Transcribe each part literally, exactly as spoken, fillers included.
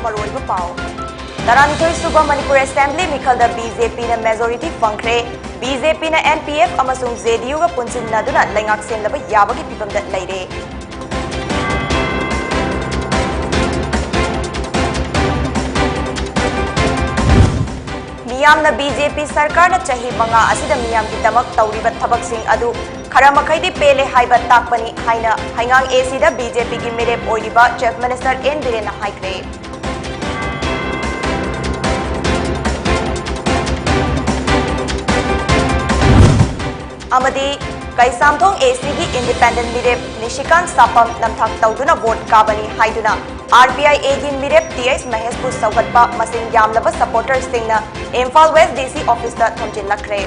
ꯃꯔꯨꯑꯣꯏꯕ ꯄꯥꯎ꯫ ꯇꯔꯥꯅꯤꯊꯣꯏ ꯁꯨꯕ ꯃꯅꯤꯄꯨꯔ ꯑꯦꯁꯦꯝꯕ꯭ꯂꯤ ꯃꯤꯈꯜꯗ ꯕꯤ ꯖꯦ ꯄꯤꯅ ꯃꯦꯖꯣꯔꯤꯇꯤ ꯐꯪꯈ꯭ꯔꯦ꯫ ꯕꯤ ꯖꯦ ꯄꯤꯅ ꯑꯦꯟ ꯄꯤ ꯑꯦꯐ ꯑꯃꯁꯨꯡ ꯖꯦ ꯗꯤ ꯌꯨꯒ ꯄꯨꯟꯁꯤꯟꯅꯗꯨꯅ ꯂꯩꯉꯥꯛ ꯁꯦꯝꯂꯕ ꯌꯥꯕꯒꯤ ꯐꯤꯕꯝꯗ ꯂꯩꯔꯦ꯫ ꯃꯤꯌꯥꯝꯅ ꯕꯤ ꯖꯦ ꯄꯤ ꯁꯔꯀꯥꯔꯅ ꯆꯍꯤ ꯃꯉꯥ ꯑꯁꯤꯗ ꯃꯤꯌꯥꯝꯒꯤꯗꯃꯛ ꯇꯧꯔꯤꯕ ꯊꯕꯛꯁꯤꯡ ꯑꯗꯨ ꯈꯔ ꯃꯈꯩꯗꯤ ꯄꯦꯜꯂꯦ ꯍꯥꯏꯕ ꯇꯥꯛꯄꯅꯤ ꯍꯥꯏꯅ ꯍꯩꯉꯥꯡ ꯑꯦ ꯁꯤꯗ ꯕꯤ ꯖꯦ ꯄꯤꯒꯤ ꯃꯤꯔꯦꯞ ꯑꯣꯏꯔꯤꯕ ꯆꯤꯐ ꯃꯤꯅꯤꯁꯇꯔ ꯑꯦꯟ ꯕꯤꯔꯦꯟꯅ ꯍꯥꯏꯈ꯭ꯔꯦ꯫ ꯑꯃꯗꯤ ꯀꯩꯁꯥꯝꯊꯣꯡ ꯑꯦ ꯁꯤꯒꯤ ꯏꯟꯗꯤꯄꯦꯟꯗꯦꯟ ꯃꯤꯔꯦꯞ ꯅꯤꯁꯤꯀꯥꯟ ꯁꯥꯄꯝ ꯅꯝꯊꯥꯛ ꯇꯧꯗꯨꯅ ꯚꯣꯠ ꯀꯥꯕꯅꯤ ꯍꯥꯏꯗꯨꯅ ꯑꯥꯔ ꯄꯤ ꯑꯥꯏ ꯑꯦꯒꯤ ꯃꯤꯔꯦꯞ ꯇꯤ ꯑꯩꯆ ꯃꯍꯦꯁꯄꯨ ꯁꯧꯒꯠꯄ ꯃꯁꯤꯡ ꯌꯥꯝꯂꯕ ꯁꯄꯣꯔꯇꯔꯁꯤꯡꯅ ꯏꯝꯐꯥꯜ ꯋꯦꯁ ꯗꯤ ꯁꯤ ꯑꯣꯐꯤꯁꯇ ꯊꯣꯝꯖꯤꯜꯂꯛꯈ꯭ꯔꯦ꯫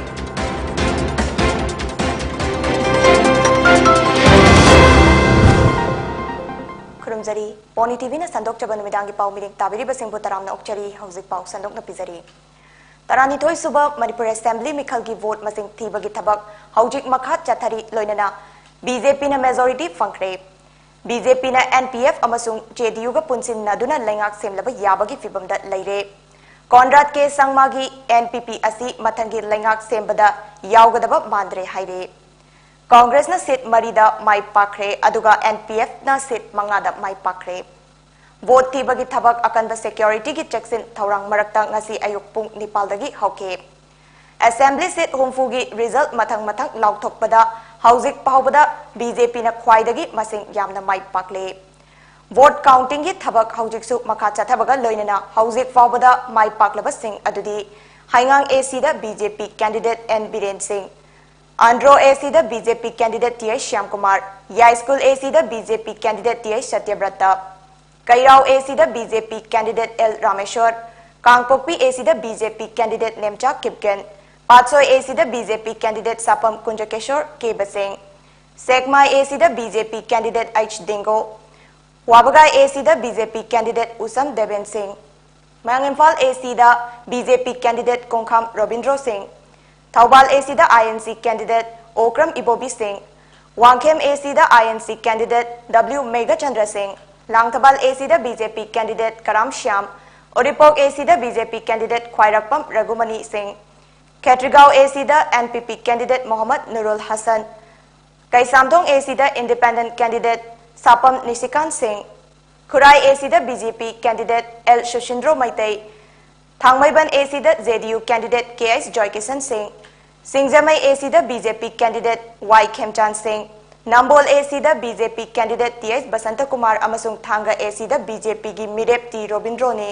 ꯈꯨꯔꯨꯝꯖꯔꯤ꯫ ꯄꯣꯅꯤ ꯇꯤ ꯚꯤꯅ ꯁꯟꯗꯣꯛꯆꯕ ꯅꯨꯃꯤꯗꯥꯡꯒꯤ ꯄꯥꯎ ꯃꯤꯔꯤꯡ ꯇꯥꯕꯤꯔꯤꯕꯁꯤꯡꯕꯨ ꯇꯔꯥꯝꯅ ꯑꯣꯛꯆꯔꯤ꯫ ꯍꯧꯖꯤꯛ ꯄꯥꯎ ꯁꯟꯗꯣꯛꯅ ꯄꯤꯖꯔꯤ꯫ ꯇꯔꯥꯅꯤꯊꯣꯏ ꯁꯨꯕ ꯃꯅꯤꯄꯨꯔ ꯑꯦꯁꯦꯝꯕ꯭ꯂꯤ ꯃꯤꯈꯜꯒꯤ ꯚꯣꯠ ꯃꯁꯤꯡ ꯊꯤꯕꯒꯤ ꯊꯕꯛ ꯍꯧꯖꯤꯛ ꯃꯈꯥ ꯆꯠꯊꯔꯤ꯫ ꯂꯣꯏꯅꯅ ꯕꯤ ꯖꯦ ꯄꯤꯅ ꯃꯦꯖꯣꯔꯤꯇꯤ ꯐꯪꯈ꯭ꯔꯦ꯫ ꯕꯤ ꯖꯦ ꯄꯤꯅ ꯑꯦꯟ ꯄꯤ ꯑꯦꯐ ꯑꯃꯁꯨꯡ ꯖꯦ ꯗꯤ ꯌꯨꯒ ꯄꯨꯟꯁꯤꯟꯅꯗꯨꯅ ꯂꯩꯉꯥꯛ ꯁꯦꯝꯂꯕ ꯌꯥꯕꯒꯤ ꯐꯤꯕꯝꯗ ꯂꯩꯔꯦ꯫ ꯀꯣꯟꯔꯥꯗ ꯀꯦ ꯁꯪꯃꯥꯒꯤ ꯑꯦꯟ ꯄꯤ ꯄꯤ ꯑꯁꯤ ꯃꯊꯪꯒꯤ ꯂꯩꯉꯥꯛ ꯁꯦꯝꯕꯗ ꯌꯥꯎꯒꯗꯕ ꯃꯥꯟꯗ꯭ꯔꯦ ꯍꯥꯏꯔꯦ꯫ ꯀꯣꯡꯒ꯭ꯔꯦꯁꯅ ꯁꯤꯠ ꯃꯔꯤꯗ ꯃꯥꯏ ꯄꯥꯛꯈ꯭ꯔꯦ, ꯑꯗꯨꯒ ꯑꯦꯟ ꯄꯤ ꯑꯦꯐꯅ ꯁꯤꯠ ꯃꯉꯥꯗ ꯃꯥꯏ ꯄꯥꯛꯈ꯭ꯔꯦ꯫ ꯚꯣꯠ ꯊꯤꯕꯒꯤ ꯊꯕꯛ ꯑꯀꯟꯕ ꯁꯦꯀ꯭ꯌꯨꯔꯤꯇꯤꯒꯤ ꯆꯦꯛꯁꯤꯟ ꯊꯧꯔꯥꯡ ꯃꯔꯛꯇ ꯉꯁꯤ ꯑꯌꯨꯛ ꯄꯨꯡ ꯅꯤꯄꯥꯜꯗꯒꯤ ꯍꯧꯈꯤ꯫ ꯑꯦꯁꯦꯝꯕ꯭ꯂꯤ ꯁꯤꯠ ꯍꯨꯝꯐꯨꯒꯤ ꯔꯤꯖꯜꯠ ꯃꯊꯪ ꯃꯊꯪ ꯂꯥꯎꯊꯣꯛꯄꯗ ꯍꯧꯖꯤꯛ ꯐꯥꯎꯕꯗ ꯕꯤ ꯖꯦ ꯄꯤꯅ ꯈ꯭ꯋꯥꯏꯗꯒꯤ ꯃꯁꯤꯡ ꯌꯥꯝꯅ ꯃꯥꯏ ꯄꯥꯛꯂꯦ꯫ ꯚꯣꯠ ꯀꯥꯎꯟꯇꯤꯡꯒꯤ ꯊꯕꯛ ꯍꯧꯖꯤꯛꯁꯨ ꯃꯈꯥ ꯆꯠꯊꯕꯒ ꯂꯣꯏꯅꯅ ꯍꯧꯖꯤꯛ ꯐꯥꯎꯕꯗ ꯃꯥꯏ ꯄꯥꯛꯂꯕꯁꯤꯡ ꯑꯗꯨꯗꯤ ꯍꯩꯉꯥꯡ ꯑꯦ ꯁꯤꯗ B J P candidate N Biren Singh, Andro A ꯁꯤꯗ B J P candidate T H Shyamkumar, Yaiskul A ꯁꯤꯗ B J P candidate T H Satyabrata, Keirao A ꯁꯤꯗ B J P candidate L Rameshwar, Kangpokpi A ꯁꯤꯗ B J P candidate Nemcha Kipgen, Patsoi A ꯁꯤꯗ B J P candidate Sapam Kunjakeshwar Keba Singh, Sekmai A ꯁꯤꯗ B J P candidate H Dingo, ꯋꯥꯕꯒꯥꯏ ꯑꯦ ꯁꯤꯗ B J P candidate ꯎꯁꯝ ꯗꯦꯕꯦꯟ ꯁꯤꯡ, ꯃꯌꯥꯡ ꯏꯝꯐꯥꯜ ꯑꯦ ꯁꯤꯗ B J P candidate ꯀꯣꯡꯈꯥꯝ Robindro ꯁꯤꯡ, ꯊꯧꯕꯥꯜ ꯑꯦ ꯁꯤꯗ ꯑꯥꯏ ꯑꯦꯟ ꯁꯤ ꯀꯦꯟꯗꯤꯗꯦꯠ ꯑꯣꯀ꯭ꯔꯝ ꯏꯕꯣꯕꯤ ꯁꯤꯡ, ꯋꯥꯡꯈꯦꯝ ꯑꯦ ꯁꯤꯗ ꯑꯥꯏ N C candidate W Meghachandra ꯁꯤꯡ, ꯂꯥꯡꯊꯕꯥꯜ ꯑꯦ ꯁꯤꯗ ꯕꯤ ꯖꯦ ꯄꯤ candidate ꯀꯔꯥꯝ ꯁ꯭ꯌꯥꯝ, ꯎꯔꯤꯄꯣꯛ ꯑꯦ ꯁꯤꯗ ꯕꯤ ꯖꯦ ꯄꯤ candidate ꯈ꯭ꯋꯥꯏꯔꯥꯛꯄꯝ ꯔꯘꯨꯃꯅꯤ ꯁꯤꯡ, ꯈꯦꯇ꯭ꯔꯤꯒꯥꯎ ꯑꯦ ꯁꯤꯗ ꯑꯦꯟ ꯄꯤ ꯄꯤ candidate ꯃꯣꯍꯝꯃꯗ ꯅꯨꯔꯨꯜ ꯍꯁꯟ, ꯀꯩꯁꯥꯝꯊꯣꯡ ꯑꯦ ꯁꯤꯗ independent candidate ꯁꯥꯄꯝ ꯅꯤꯁꯤꯀꯥꯟ ꯁꯤꯡ, ꯈꯨꯔꯥꯏ ꯑꯦ ꯁꯤꯗ ꯕꯤ ꯖꯦ ꯄꯤ candidate ꯑꯦꯜ ꯁꯨꯁꯤꯟꯗ꯭ꯔꯣ ꯃꯩꯇꯩ, ꯊꯥꯡꯃꯩꯕꯟ ꯑꯦ ꯁꯤꯗ ꯖꯦ ꯗꯤ ꯌꯨ candidate ꯀꯦ ꯑꯩꯆ ꯖꯣꯏꯀꯤꯁꯟ ꯁꯤꯡ, ꯁꯤꯡꯖꯃꯩ ꯑꯦ ꯁꯤꯗ ꯕꯤ ꯖꯦ ꯄꯤ candidate ꯋꯥꯏ ꯈꯦꯝꯆꯥꯟ ꯁꯤꯡ, ꯅꯝꯕꯣꯜ ꯑꯦ ꯁꯤꯗ ꯕꯤ ꯖꯦ ꯄꯤ candidate ꯇꯤ ꯑꯩꯆ ꯕꯁꯟꯇꯀꯨꯃꯥꯔ ꯑꯃꯁꯨꯡ ꯊꯥꯡꯒ ꯑꯦ ꯁꯤꯗ ꯕꯤ ꯖꯦ ꯄꯤꯒꯤ ꯃꯤꯔꯦꯞ ꯇꯤ ꯔꯣꯕꯤꯟꯗ꯭ꯔꯣꯅꯤ꯫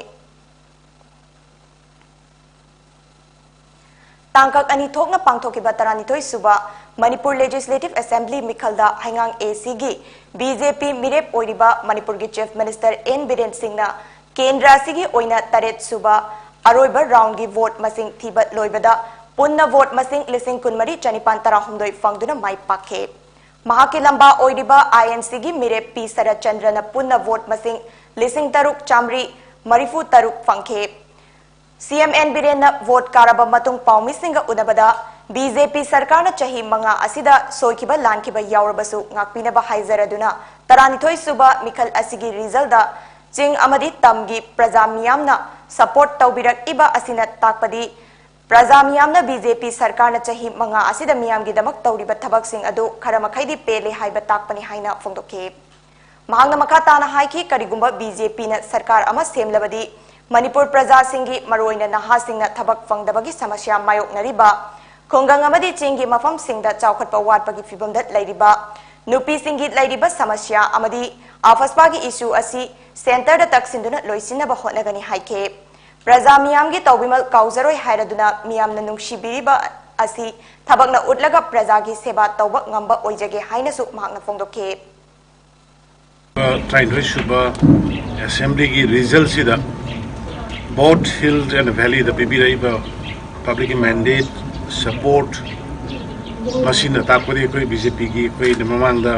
ꯇꯥꯡꯀꯛ ꯑꯅꯤ ꯊꯣꯛꯅ ꯄꯥꯡꯊꯣꯛꯈꯤꯕ ꯇꯔꯥꯅꯤꯊꯣꯏ ꯁꯨꯕ ꯃꯅꯤꯄꯨꯔ Legislative Assembly ꯃꯤꯈꯜꯗ ꯍꯩꯉꯥꯡ ꯑꯦ ꯁꯤꯒꯤ ꯕꯤ ꯖꯦ ꯄꯤ ꯃꯤꯔꯦꯞ ꯑꯣꯏꯔꯤꯕ ꯃꯅꯤꯄꯨꯔꯒꯤ Chief Minister ꯑꯦꯟ ꯕꯤꯔꯦꯟ ꯁꯤꯡꯅ ꯀꯦꯟꯗ꯭ꯔ ꯑꯁꯤꯒꯤ ꯑꯣꯏꯅ ꯇꯔꯦꯠ ꯁꯨꯕ ꯑꯔꯣꯏꯕ round ꯒꯤ vote ꯃꯁꯤꯡ ꯊꯤꯕ ꯂꯣꯏꯕꯗ ꯄꯨꯟꯅ vote ꯃꯁꯤꯡ ꯂꯤꯁꯤꯡ ꯀꯨꯟꯃꯔꯤ ꯆꯅꯤꯄꯥꯟ ꯇꯔꯥꯍꯨꯝꯗꯣꯏ ꯐꯪꯗꯨꯅ ꯃꯥꯏ ꯄꯥꯛꯈꯤ꯫ ꯃꯍꯥꯛꯀꯤ ꯂꯝꯕꯥ ꯑꯣꯏꯔꯤꯕ ꯑꯥꯏ ꯑꯦꯟ ꯁꯤꯒꯤ ꯃꯤꯔꯦꯞ ꯄꯤ ꯁꯔꯠꯆꯟꯗ꯭ꯔꯅ ꯄꯨꯟꯅ vote ꯃꯁꯤꯡ ꯂꯤꯁꯤꯡ ꯇꯔꯨꯛ ꯆꯥꯃꯔꯤ ꯃꯔꯤꯐꯨ ꯇꯔꯨꯛ ꯐꯪꯈꯤ꯫ ꯁꯤ ꯑꯦꯝ ꯑꯦꯟ ꯕꯤꯔꯦꯟꯅ vote ꯀꯥꯔꯕ ꯃꯇꯨꯡ ꯄꯥꯎꯃꯤꯁꯤꯡꯒ ꯎꯅꯕꯗ ꯕꯤ ꯖꯦ ꯄꯤ ꯁꯔꯀꯥꯔꯅ ꯆꯍꯤ ꯃꯉꯥ ꯑꯁꯤꯗ ꯁꯣꯏꯈꯤꯕ ꯂꯥꯟꯈꯤꯕ ꯌꯥꯎꯔꯕꯁꯨ ꯉꯥꯛꯄꯤꯅꯕ ꯍꯥꯏꯖꯔꯗꯨꯅ ꯇꯔꯥꯅꯤꯊꯣꯏ ꯁꯨꯕ ꯃꯤꯈꯜ ꯑꯁꯤꯒꯤ result ꯗ ꯆꯤꯡ ꯑꯃꯗꯤ ꯇꯝꯒꯤ ꯄ꯭ꯔꯖꯥ ꯃꯤꯌꯥꯝꯅ support ꯇꯧꯕꯤꯔꯛꯏꯕ ꯑꯁꯤꯅ ꯇꯥꯛꯄꯗꯤ ꯄ꯭ꯔꯖꯥ ꯃꯤꯌꯥꯝꯅ ꯕꯤ ꯖꯦ ꯄꯤ ꯁꯔꯀꯥꯔꯅ ꯆꯍꯤ ꯃꯉꯥ ꯑꯁꯤꯗ ꯃꯤꯌꯥꯝꯒꯤꯗꯃꯛ ꯇꯧꯔꯤꯕ ꯊꯕꯛꯁꯤꯡ ꯑꯗꯨ ꯈꯔ ꯃꯈꯩꯗꯤ ꯄꯦꯜꯂꯦ ꯍꯥꯏꯕ ꯇꯥꯛꯄꯅꯤ ꯍꯥꯏꯅ ꯐꯣꯡꯗꯣꯛꯈꯤ꯫ ꯃꯍꯥꯛꯅ ꯃꯈꯥ ꯇꯥꯅ ꯍꯥꯏꯈꯤ, ꯀꯔꯤꯒꯨꯝꯕ ꯕꯤ ꯖꯦ ꯄꯤꯅ ꯁꯔꯀꯥꯔ ꯑꯃ ꯁꯦꯝꯂꯕꯗꯤ ꯃꯅꯤꯄꯨꯔ ꯄ꯭ꯔꯖꯥꯁꯤꯡꯒꯤ, ꯃꯔꯨꯑꯣꯏꯅ ꯅꯍꯥꯁꯤꯡꯅ ꯊꯕꯛ ꯐꯪꯗꯕꯒꯤ ꯁꯃꯁ꯭ꯌꯥ ꯃꯥꯌꯣꯛꯅꯔꯤꯕ ꯈꯨꯡꯒꯪ ꯑꯃꯗꯤ ꯆꯤꯡꯒꯤ ꯃꯐꯝꯁꯤꯡꯗ ꯆꯥꯎꯈꯠꯄ ꯋꯥꯠꯄꯒꯤ ꯐꯤꯚꯝꯗ ꯂꯩꯔꯤꯕ ꯅꯨꯄꯤꯁꯤꯡꯒꯤ ꯂꯩꯔꯤꯕ ꯁꯃꯁ꯭ꯌꯥ ꯑꯃꯗꯤ AFSPA ꯒꯤ issue ꯑꯁꯤ centre ꯗ ꯇꯛꯁꯤꯟꯗꯨꯅ ꯂꯣꯏꯁꯤꯟꯅꯕ ꯍꯣꯠꯅꯒꯅꯤ ꯍꯥꯏꯈꯤ꯫ ꯄ꯭ꯔꯖꯥ ꯃꯤꯌꯥꯝꯒꯤ ꯇꯧꯕꯤꯃꯜ ꯀꯥꯎꯖꯔꯣꯏ ꯍꯥꯏꯔꯗꯨꯅ ꯃꯤꯌꯥꯝꯅ ꯅꯨꯡꯁꯤꯕꯤꯔꯤꯕ ꯑꯁꯤ ꯊꯕꯛꯅ ꯎꯠꯂꯒ ꯄ꯭ꯔꯖꯥꯒꯤ ꯁꯦꯕꯥ ꯇꯧꯕ ꯉꯝꯕ ꯑꯣꯏꯖꯒꯦ ꯍꯥꯏꯅꯁꯨ ꯃꯍꯥꯛꯅ ꯐꯣꯡꯗꯣꯛꯈꯤ꯫ ꯇꯔꯥꯅꯤꯊꯣꯏ ꯁꯨꯕ assembly ꯒꯤ result ꯁꯤꯗ both hills and valley the ꯄꯤꯕꯤꯔꯛꯏꯕ public ꯀꯤ mandate, support, ꯃꯁꯤꯅ ꯇꯥꯛꯄꯗꯤ ꯑꯩꯈꯣꯏ ꯕꯤ ꯖꯦ ꯄꯤ ꯒꯤ, ꯑꯩꯈꯣꯏꯅ ꯃꯃꯥꯡꯗ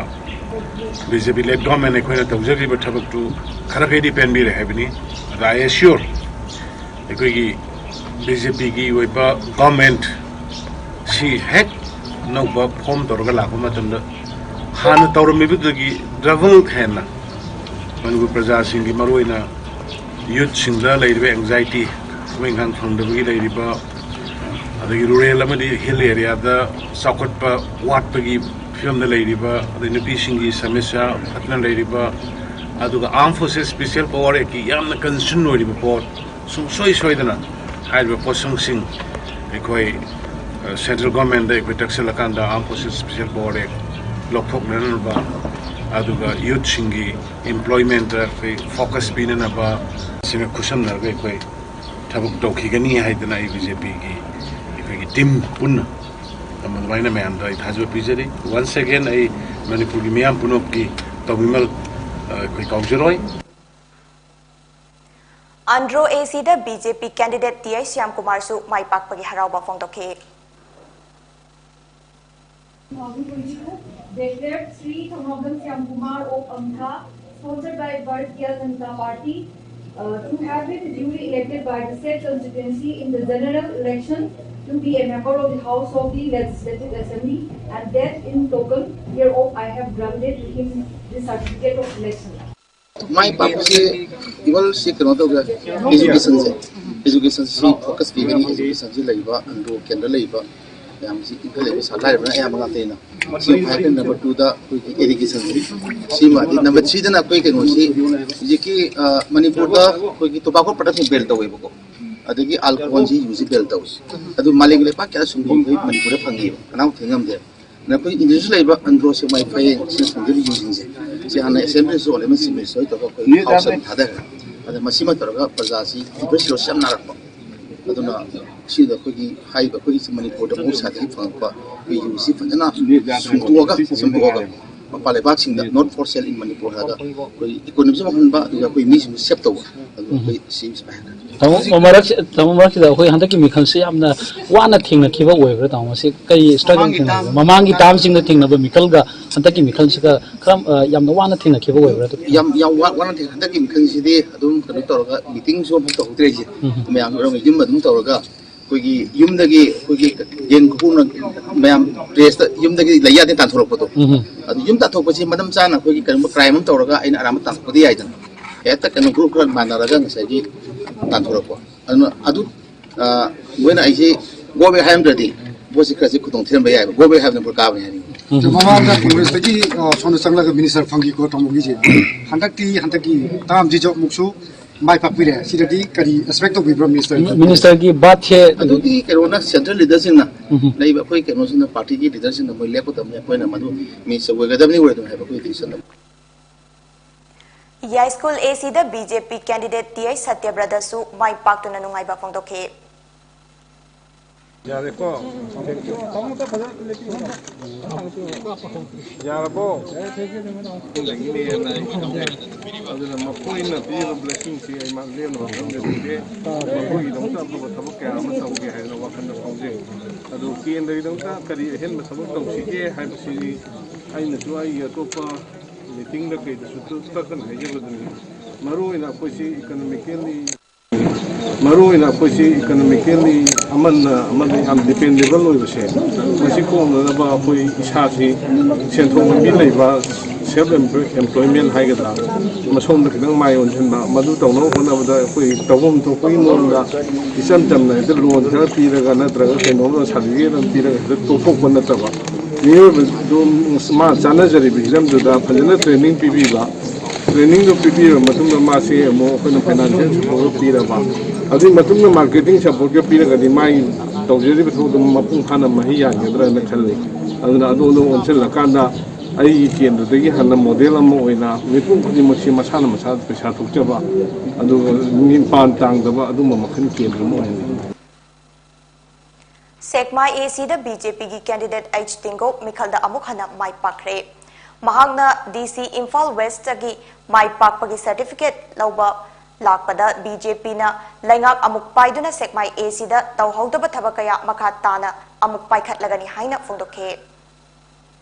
ꯕꯤ ꯖꯦ ꯄꯤ led government ꯑꯩꯈꯣꯏꯅ ꯇꯧꯖꯈ꯭ꯔꯤꯕ ꯊꯕꯛꯇꯨ ꯈꯔ ꯈꯩꯗꯤ ꯄꯦꯟꯕꯤꯔꯦ ꯍꯥꯏꯕꯅꯤ꯫ ꯑꯗ I assure ꯑꯩꯈꯣꯏꯒꯤ ꯕꯤ ꯖꯦ ꯄꯤ ꯒꯤ ꯑꯣꯏꯕ government ꯁꯤ ꯍꯦꯛ ꯑꯅꯧꯕ form ꯇꯧꯔꯒ ꯂꯥꯛꯄ ꯃꯇꯝꯗ ꯍꯥꯟꯅ ꯇꯧꯔꯝꯃꯤꯕꯗꯨꯗꯒꯤ double ꯍꯦꯟꯅ ꯃꯅꯤꯄꯨꯔ ꯄ꯭ꯔꯖꯥꯁꯤꯡꯒꯤ, ꯃꯔꯨꯑꯣꯏꯅ ꯌꯨꯠꯁꯤꯡꯗ ꯂꯩꯔꯤꯕ anxiety, ꯊꯕꯛ ꯏꯪꯈꯥꯡ ꯐꯪꯗꯕꯒꯤ ꯂꯩꯔꯤꯕ, ꯑꯗꯒꯤ ꯔꯨꯔꯦꯜ ꯑꯃꯗꯤ ꯍꯤꯜ ꯑꯦꯔꯤꯌꯥꯗ ꯆꯥꯎꯈꯠꯄ ꯋꯥꯠꯄꯒꯤ ꯐꯤꯕꯝꯗ ꯂꯩꯔꯤꯕ, ꯑꯗꯩ ꯅꯨꯄꯤꯁꯤꯡꯒꯤ ꯁꯃꯁ꯭ꯌꯥ ꯐꯠꯇꯅ ꯂꯩꯔꯤꯕ, ꯑꯗꯨꯒ Armed Forces Special Power Actꯀꯤ ꯌꯥꯝꯅ concern ꯑꯣꯏꯔꯤꯕ ꯄꯣꯠ, ꯁꯨꯡꯁꯣꯏ ꯁꯣꯏꯗꯅ ꯍꯥꯏꯔꯤꯕ ꯄꯣꯠꯁꯛꯁꯤꯡ ꯑꯩꯈꯣꯏ, ꯑ, central governmentꯗ ꯑꯩꯈꯣꯏ ꯇꯛꯁꯤꯜꯂꯀꯥꯟꯗ Armed Forces Special Power Act ꯂꯧꯊꯣꯛꯅꯅꯕ, ꯑꯗꯨꯒ ꯌꯨꯠꯁꯤꯡꯒꯤ employmentꯇ ꯑꯩꯈꯣꯏ focus ꯄꯤꯅꯅꯕ, ꯁꯤꯒ ꯈꯨꯠꯁꯝꯅꯔꯒ ꯑꯩꯈꯣꯏ ꯊꯕꯛ ꯇꯧꯈꯤꯒꯅꯤ ꯍꯥꯏꯗꯅ ꯑꯩ BJPꯒꯤ ꯑꯩꯈꯣꯏꯒꯤ team ꯄꯨꯟꯅ ꯑꯗꯨꯃꯥꯏꯅ ꯃꯌꯥꯝꯗ ꯑꯩ ꯊꯥꯖꯕ ꯄꯤꯖꯔꯤ꯫ Once again ꯑꯩ ꯃꯅꯤꯄꯨꯔꯒꯤ ꯃꯤꯌꯥꯝ ꯄꯨꯝꯅꯃꯛꯀꯤ ꯇꯧꯕꯤꯃꯜ, ꯑ, ꯑꯩꯈꯣꯏ ꯀꯥꯎꯖꯔꯣꯏ꯫ Andro ACꯗ BJP candidate T I ꯁ꯭ꯌꯥꯝꯀꯨꯃꯥꯔꯁꯨ ꯃꯥꯏ ꯄꯥꯛꯄꯒꯤ ꯍꯔꯥꯎꯕ ꯐꯣꯡꯗꯣꯛꯈꯤ꯫ Declared Sri Thangabam Shyamkumar of Amtha, sponsored by Bharat Kya Janata Party, uh, to have been duly elected by the said constituency in the general election to be a member of the House of the Legislative Assembly, and that in token hereof I have granted to him the certificate of election. ꯃꯥꯏ ꯄꯥꯛꯄꯁꯤ ꯏꯚꯜ ꯁꯤ ꯀꯩꯅꯣ ꯇꯧꯒꯦ, educationꯁꯦ, education ꯁꯤ focus ꯄꯤꯒꯅꯤ꯫ Educationꯁꯤ ꯂꯩꯕ ꯑꯟꯗ꯭ꯔꯣ ꯀꯦꯟꯗ꯭ꯔ ꯂꯩꯕ ꯃꯌꯥꯝꯁꯤ ꯏꯟꯈꯠꯂꯛꯏꯕ ꯁꯥ ꯂꯥꯏꯔꯕꯅ ꯑꯌꯥꯝꯕ ꯉꯥꯛꯇꯅꯤꯅ꯫ ꯁꯤ ꯍꯥꯏꯔꯒ number twoꯗ ꯑꯩꯈꯣꯏꯒꯤ educationꯁꯤ ꯁꯤꯃ, ꯑꯗꯩ number threeꯗꯅ ꯑꯩꯈꯣꯏ ꯀꯩꯅꯣꯁꯤ ꯍꯧꯖꯤꯛꯀꯤ, ꯑ, ꯃꯅꯤꯄꯨꯔꯗ ꯑꯩꯈꯣꯏꯒꯤ tobacco productꯁꯤ ban ꯇꯧꯋꯦꯕꯀꯣ, ꯑꯗꯒꯤ alcoholꯁꯤ use ban ꯇꯧꯋꯤ꯫ ꯑꯗꯨ ꯃꯥꯂꯦꯝꯒꯤ ꯂꯩꯄꯥꯛ ꯀꯌꯥ ꯁꯨꯝꯕ ꯑꯩꯈꯣꯏ ꯃꯅꯤꯄꯨꯔꯗ ꯐꯪꯉꯦꯕ, ꯀꯅꯥꯝ ꯊꯤꯡꯉꯝꯗꯦꯕ꯫ ꯑꯗꯨꯅ ꯑꯩꯈꯣꯏ ꯏꯟꯗꯤꯌꯥꯁꯤ ꯂꯩꯔꯤꯕ ꯑꯟꯗ꯭ꯔꯣ ꯁꯦꯛꯃꯥꯏ ꯐꯌꯦꯡ ꯁꯤꯅ ꯁꯟꯗ꯭ꯔꯤꯕ ꯌꯨꯁꯤꯡꯁꯦ, ꯁꯤ ꯍꯥꯟꯅ assemblyꯗꯁꯨ already ꯃꯁꯤ minister ꯇꯧꯔꯒ ꯑꯩꯈꯣꯏ house ꯑꯗꯨꯝ ꯊꯥꯗꯈ꯭ꯔꯦ꯫ ꯑꯗ ꯃꯁꯤꯃ ꯇꯧꯔꯒ ꯄ꯭ꯔꯖꯥꯁꯤ tuberculosis ꯌꯥꯝ ꯅꯥꯔꯛꯄ, ꯑꯗꯨꯅ ꯁꯤꯗ ꯑꯩꯈꯣꯏꯒꯤ ꯍꯥꯏꯔꯤꯕ ꯑꯩꯈꯣꯏꯒꯤ ꯃꯅꯤꯄꯨꯔꯗ ꯃꯍꯧꯁꯥꯗꯒꯤ ꯐꯪꯉꯛꯄ ꯑꯩꯈꯣꯏ ꯌꯨꯁꯤ ꯐꯖꯅ ꯁꯨꯡꯗꯣꯛꯑꯒ, ꯁꯦꯝꯗꯣꯛꯑꯒ ꯃꯄꯥꯟ ꯂꯩꯕꯥꯛꯁꯤꯡꯗ not for sale in Manipur ꯍꯥꯏꯔꯒ ꯑꯩꯈꯣꯏ economyꯁꯨ ꯋꯥꯡꯍꯟꯕ, ꯑꯗꯨꯒ ꯑꯩꯈꯣꯏ ꯃꯤꯁꯤꯡꯁꯨ save ꯇꯧꯕ, ꯑꯗꯨ ꯑꯩꯈꯣꯏ ꯁꯤ ꯇꯥꯃꯣ, ꯃꯔꯛꯁꯤ-, ꯇꯥꯃꯣ, ꯃꯔꯛꯁꯤꯗ ꯑꯩꯈꯣꯏ ꯍꯟꯗꯛꯀꯤ ꯃꯤꯈꯜꯁꯤ ꯌꯥꯝꯅ ꯋꯥꯅ ꯊꯦꯡꯅꯈꯤꯕ ꯑꯣꯏꯕ꯭ꯔꯥ, ꯇꯥꯃꯣ? ꯃꯁꯤ ꯀꯔꯤ struggle ꯃꯃꯥꯡꯒꯤ ꯊꯦꯡꯅꯈꯤꯕ? Term, ꯃꯃꯥꯡꯒꯤ termꯁꯤꯡꯗ ꯊꯦꯡꯅꯕ ꯃꯤꯈꯜꯒ ꯍꯟꯗꯛꯀꯤ ꯃꯤꯈꯜꯁꯤꯒ ꯈꯔ, ꯑ, ꯌꯥꯝꯅ ꯋꯥꯅ ꯊꯦꯡꯅꯈꯤꯕ ꯑꯣꯏꯕ꯭ꯔꯥ? ꯌꯥꯝ, ꯌꯥꯝ ꯋꯥ-, ꯋꯥꯅ ꯊꯦꯡꯅꯩ꯫ ꯍꯟꯗꯛꯀꯤ ꯃꯤꯈꯜꯁꯤꯗꯤ ꯑꯗꯨꯝ ꯀꯩꯅꯣ ꯇꯧꯔꯒ meetingꯁꯨ ꯑꯃꯨꯛ ꯇꯧꯍꯧꯗ꯭ꯔꯦ ꯑꯩꯁꯦ꯫ ꯎꯝ꯫ ꯃꯌꯥꯝ ꯂꯣꯏꯅꯃꯛ ꯌꯨꯝ ꯑꯗꯨꯝ ꯇꯧꯔꯒ ꯑꯩꯈꯣꯏꯒꯤ ꯌꯨꯝꯗꯒꯤ ꯑꯩꯈꯣꯏꯒꯤ ꯌꯦꯟ ꯈꯨꯄꯨꯅ ꯃꯌꯥꯝ ꯄ꯭ꯔꯦꯁꯇ ꯌꯨꯝꯗꯒꯤ ꯂꯩ ꯌꯥꯗꯦ ꯇꯥꯟꯊꯣꯔꯛꯄꯗꯣ, ꯎꯝ꯫ ꯑꯗꯨ ꯌꯨꯝ ꯇꯥꯟꯊꯣꯛꯄꯁꯤ ꯃꯔꯝ ꯆꯥꯅ ꯑꯩꯈꯣꯏꯒꯤ ꯀꯔꯤꯒꯨꯝꯕ ꯀ꯭ꯔꯥꯏꯝ ꯑꯃ ꯇꯧꯔꯒ ꯑꯩꯅ ꯑꯔꯥꯟꯕ ꯇꯥꯟꯊꯣꯛꯄꯗꯤ ꯌꯥꯏꯗꯅ, ꯍꯦꯛꯇ ꯀꯩꯅꯣ ꯒ꯭ꯔꯨꯞ ꯈꯔ ꯃꯥꯟꯅꯔꯒ ꯉꯁꯥꯏꯒꯤ ꯇꯥꯟꯊꯣꯔꯛꯄ꯫ ꯑꯗꯨꯅ ꯑꯗꯨ, ꯑ, ꯃꯣꯏꯅ ꯑꯩꯁꯦ ꯒꯣ ꯕꯦꯛ ꯍꯥꯏꯔꯝꯗ꯭ꯔꯗꯤ ꯄꯣꯠꯁꯤ ꯈꯔꯁꯤ ꯈꯨꯗꯣꯡ ꯊꯤꯔꯝꯕ ꯌꯥꯏꯕ꯫ ꯒꯣ ꯕꯦꯛ ꯍꯥꯏꯕꯅ ꯄꯨꯔ ꯀꯥꯕꯅꯤ ꯍꯥꯏꯅꯤꯡꯉꯤ꯫ ꯎꯝ꯫ ꯃꯃꯥꯡꯗ ꯀꯣꯡꯒ꯭ꯔꯦꯁꯇꯒꯤ, ꯑ, ꯁꯣꯝꯗ ꯆꯪꯂꯒ ꯃꯤꯅꯤꯁꯇꯔ ꯐꯪꯈꯤꯀꯣ ꯇꯥꯃꯣꯒꯤꯁꯦ꯫ ꯍꯟꯗꯛꯇꯤ, ꯍꯟꯗꯛꯀꯤ ꯇꯥꯝꯁꯤꯁꯨ ꯑꯃꯨꯛꯁꯨ ꯃꯥꯏ ꯄꯥꯛꯄꯤꯔꯦ꯫ ꯁꯤꯗꯗꯤ ꯀꯔꯤ ꯑꯦꯛꯁꯄꯦꯛ ꯇꯧꯕꯤꯕ꯭ꯔꯣ ꯃꯤꯅꯤꯁꯇꯔ? ꯃꯤꯅꯤꯁꯇꯔꯒꯤ ꯕꯥꯠꯁꯦ ꯑꯗꯨꯗꯤ ꯀꯩꯅꯣꯅ, ꯁꯦꯟꯇ꯭ꯔꯦꯜ ꯂꯤꯗꯔꯁꯤꯡꯅ, ꯎꯝ꯫ ꯂꯩꯕ ꯑꯩꯈꯣꯏ ꯀꯩꯅꯣꯁꯤꯡꯅ, ꯄꯥꯔꯇꯤꯒꯤ ꯂꯤꯗꯔꯁꯤꯡꯅ ꯃꯣꯏ ꯂꯦꯞꯀꯗꯕꯅꯤ, ꯑꯩꯈꯣꯏꯅ ꯃꯗꯨ ꯃꯤꯅꯤꯁꯇꯔ ꯑꯣꯏꯒꯗꯕꯅꯤ ꯑꯣꯏꯔꯣꯏꯗꯕꯅꯤ ꯍꯥꯏꯕ ꯑꯩꯈꯣꯏ ꯗꯤꯁꯤꯖꯟ ꯂꯧ- ꯌꯥꯏꯁ꯭ꯀꯨꯜ ꯑꯦ ꯁꯤꯗ B J P candidate T H ꯁꯇ꯭ꯌꯕ꯭ꯔꯇꯁꯨ ꯃꯥꯏ ꯄꯥꯛꯇꯨꯅ ꯅꯨꯡꯉꯥꯏꯕ ꯐꯣꯡꯗꯣꯛꯈꯤ꯫ ꯌꯥꯔꯦꯀꯣ? ꯌꯥꯔꯕꯣ? ꯑꯗꯨꯅ ꯃꯈꯣꯏꯅ ꯄꯤꯔꯤꯕ ꯕ꯭ꯂꯦꯁꯤꯡꯁꯤ ꯑꯩ ꯃꯥ ꯂꯦꯝꯅ ꯃꯥꯡꯍꯟꯖꯅꯤꯡꯗꯦ꯫ ꯃꯈꯣꯏꯒꯤꯗꯃꯛꯇ ꯑꯐꯕ ꯊꯕꯛ ꯀꯌꯥ ꯑꯃ ꯇꯧꯒꯦ ꯍꯥꯏꯗꯅ ꯋꯥꯈꯜꯗ ꯐꯥꯎꯖꯩ꯫ ꯑꯗꯨ ꯀꯦꯟꯗ꯭ꯔꯒꯤꯗꯃꯛꯇ ꯀꯔꯤ ꯑꯍꯦꯟꯕ ꯊꯕꯛ ꯇꯧꯁꯤꯒꯦ ꯍꯥꯏꯕꯁꯤ ꯑꯩꯅꯁꯨ ꯑꯩꯒꯤ ꯑꯇꯣꯞꯄ ꯃꯤꯇꯤꯡꯗ ꯀꯩꯗꯁꯨ ꯇꯛꯇꯅ ꯍꯥꯏꯖꯕꯗꯨꯅꯤ꯫ ꯃꯔꯨ ꯑꯣꯏꯅ ꯑꯩꯈꯣꯏꯁꯤ ꯏꯀꯣꯅꯣꯃꯤꯀꯦꯜꯂꯤ, ꯃꯔꯨ ꯑꯣꯏꯅ ꯑꯩꯈꯣꯏꯁꯤ ꯏꯀꯣꯅꯣꯃꯤꯀꯦꯜꯂꯤ ꯑꯃꯅ ꯑꯃꯗ ꯌꯥꯝ ꯗꯤꯄꯦꯟꯗꯦꯕꯜ ꯑꯣꯏꯕꯁꯦ, ꯃꯁꯤ ꯀꯣꯛꯅꯅꯕ ꯑꯩꯈꯣꯏ ꯏꯁꯥꯁꯤ ꯁꯦꯟꯊꯣꯛ ꯂꯝꯕꯤ ꯂꯩꯕ, ꯁꯦꯜꯐ ꯑꯦꯝꯄ꯭ꯂꯣꯏꯃꯦꯟ ꯍꯥꯏꯒꯗ꯭ꯔꯥ, ꯃꯁꯣꯝꯗ ꯈꯤꯇꯪ ꯃꯥꯏ ꯑꯣꯟꯁꯤꯟꯕ, ꯃꯗꯨ ꯇꯧꯅꯕ ꯍꯣꯠꯅꯕꯗ ꯑꯩꯈꯣꯏ ꯇꯧꯐꯝ ꯊꯣꯛꯄꯒꯤ ꯃꯑꯣꯡꯗ ꯏꯆꯝ ꯆꯝꯅ ꯍꯦꯛꯇ ꯂꯣꯟ ꯈꯔ ꯄꯤꯔꯒ ꯅꯠꯇ꯭ꯔꯒ ꯀꯩꯅꯣꯝꯃ ꯁꯥꯔꯇꯤꯐꯤꯀꯦꯠ ꯑꯃ ꯄꯤꯔꯒ ꯍꯦꯛꯇ ꯇꯣꯛꯊꯣꯛꯄ ꯅꯠꯇꯕ, ꯃꯤꯑꯣꯏꯕꯗꯨ ꯃꯥ ꯆꯥꯟꯅꯖꯔꯤꯕ ꯍꯤꯔꯝꯗꯨꯗ ꯐꯖꯅ ꯇ꯭ꯔꯦꯅꯤꯡ ꯄꯤꯕꯤꯕ, ꯇ꯭ꯔꯦꯅꯤꯡꯗꯨ ꯄꯤꯕꯤꯔꯕ ꯃꯇꯨꯡꯗ ꯃꯥꯁꯦ ꯑꯃꯨꯛ ꯑꯩꯈꯣꯏꯅ ꯐꯥꯏꯅꯥꯟꯁꯤꯌꯦꯜ ꯁꯄꯣꯔꯠ ꯄꯤꯔꯕ, ꯑꯗꯨꯒꯤ ꯃꯇꯨꯡꯗ ꯃꯥꯔꯀꯦꯇꯤꯡ ꯁꯄꯣꯔꯠꯀ ꯄꯤꯔꯒꯗꯤ ꯃꯥꯒꯤ ꯇꯧꯖꯔꯤꯕ ꯊꯕꯛꯇꯨ ꯃꯄꯨꯡ ꯐꯥꯅ ꯃꯍꯩ ꯌꯥꯟꯒꯗ꯭ꯔꯅ ꯈꯜꯂꯤ꯫ ꯑꯗꯨꯅ ꯑꯗꯣꯝꯗ ꯑꯣꯟꯁꯤꯜꯂꯀꯥꯟꯗ ꯑꯩꯒꯤ ꯀꯦꯟꯗ꯭ꯔꯗꯒꯤ ꯍꯥꯟꯅ ꯃꯣꯗꯦꯜ ꯑꯃ ꯑꯣꯏꯅ ꯃꯤꯄꯨꯝ ꯈꯨꯗꯤꯡꯃꯛꯁꯤ ꯃꯁꯥꯅ ꯃꯁꯥ ꯄꯩꯁꯥ ꯊꯣꯛꯆꯕ, ꯑꯗꯨꯒ ꯃꯤꯄꯥꯟ ꯇꯥꯡꯗꯕ ꯑꯗꯨꯝꯕ ꯃꯈꯜ ꯀꯦꯟꯗ꯭ꯔ ꯑꯃ ꯑꯣꯏꯍꯟꯅꯤꯡꯏ꯫ ꯁꯦꯛꯃꯥꯏ ꯑꯦ ꯁꯤꯗ ꯕꯤ ꯖꯦ ꯄꯤꯒꯤ ꯀꯦꯟꯗꯤꯗꯦꯠ ꯑꯩꯆ ꯇꯤꯡꯒꯣ ꯃꯤꯈꯜꯗ ꯑꯃꯨꯛ ꯍꯟꯅ ꯃꯥꯏ ꯄꯥꯛꯈ꯭ꯔꯦ꯫ ꯃꯍꯥꯛꯅ ꯗꯤ ꯁꯤ ꯏꯝꯐꯥꯜ ꯋꯦꯁꯇꯒꯤ ꯃꯥꯏ ꯄꯥꯛꯄꯒꯤ ꯁꯔꯇꯤꯐꯤꯀꯦꯠ ꯂꯧꯕ ꯂꯥꯛꯄꯗ ꯕꯤ ꯖꯦ ꯄꯤꯅ ꯂꯩꯉꯥꯛ ꯑꯃꯨꯛ ꯄꯥꯏꯗꯨꯅ ꯁꯦꯛꯃꯥꯏ ꯑꯦ ꯁꯤꯗ ꯇꯧꯍꯧꯗꯕ ꯊꯕꯛ ꯀꯌꯥ ꯃꯈꯥ ꯇꯥꯅ ꯑꯃꯨꯛ ꯄꯥꯏꯈꯠꯂꯒꯅꯤ ꯍꯥꯏꯅ ꯐꯣꯡꯗꯣꯛꯈꯤ꯫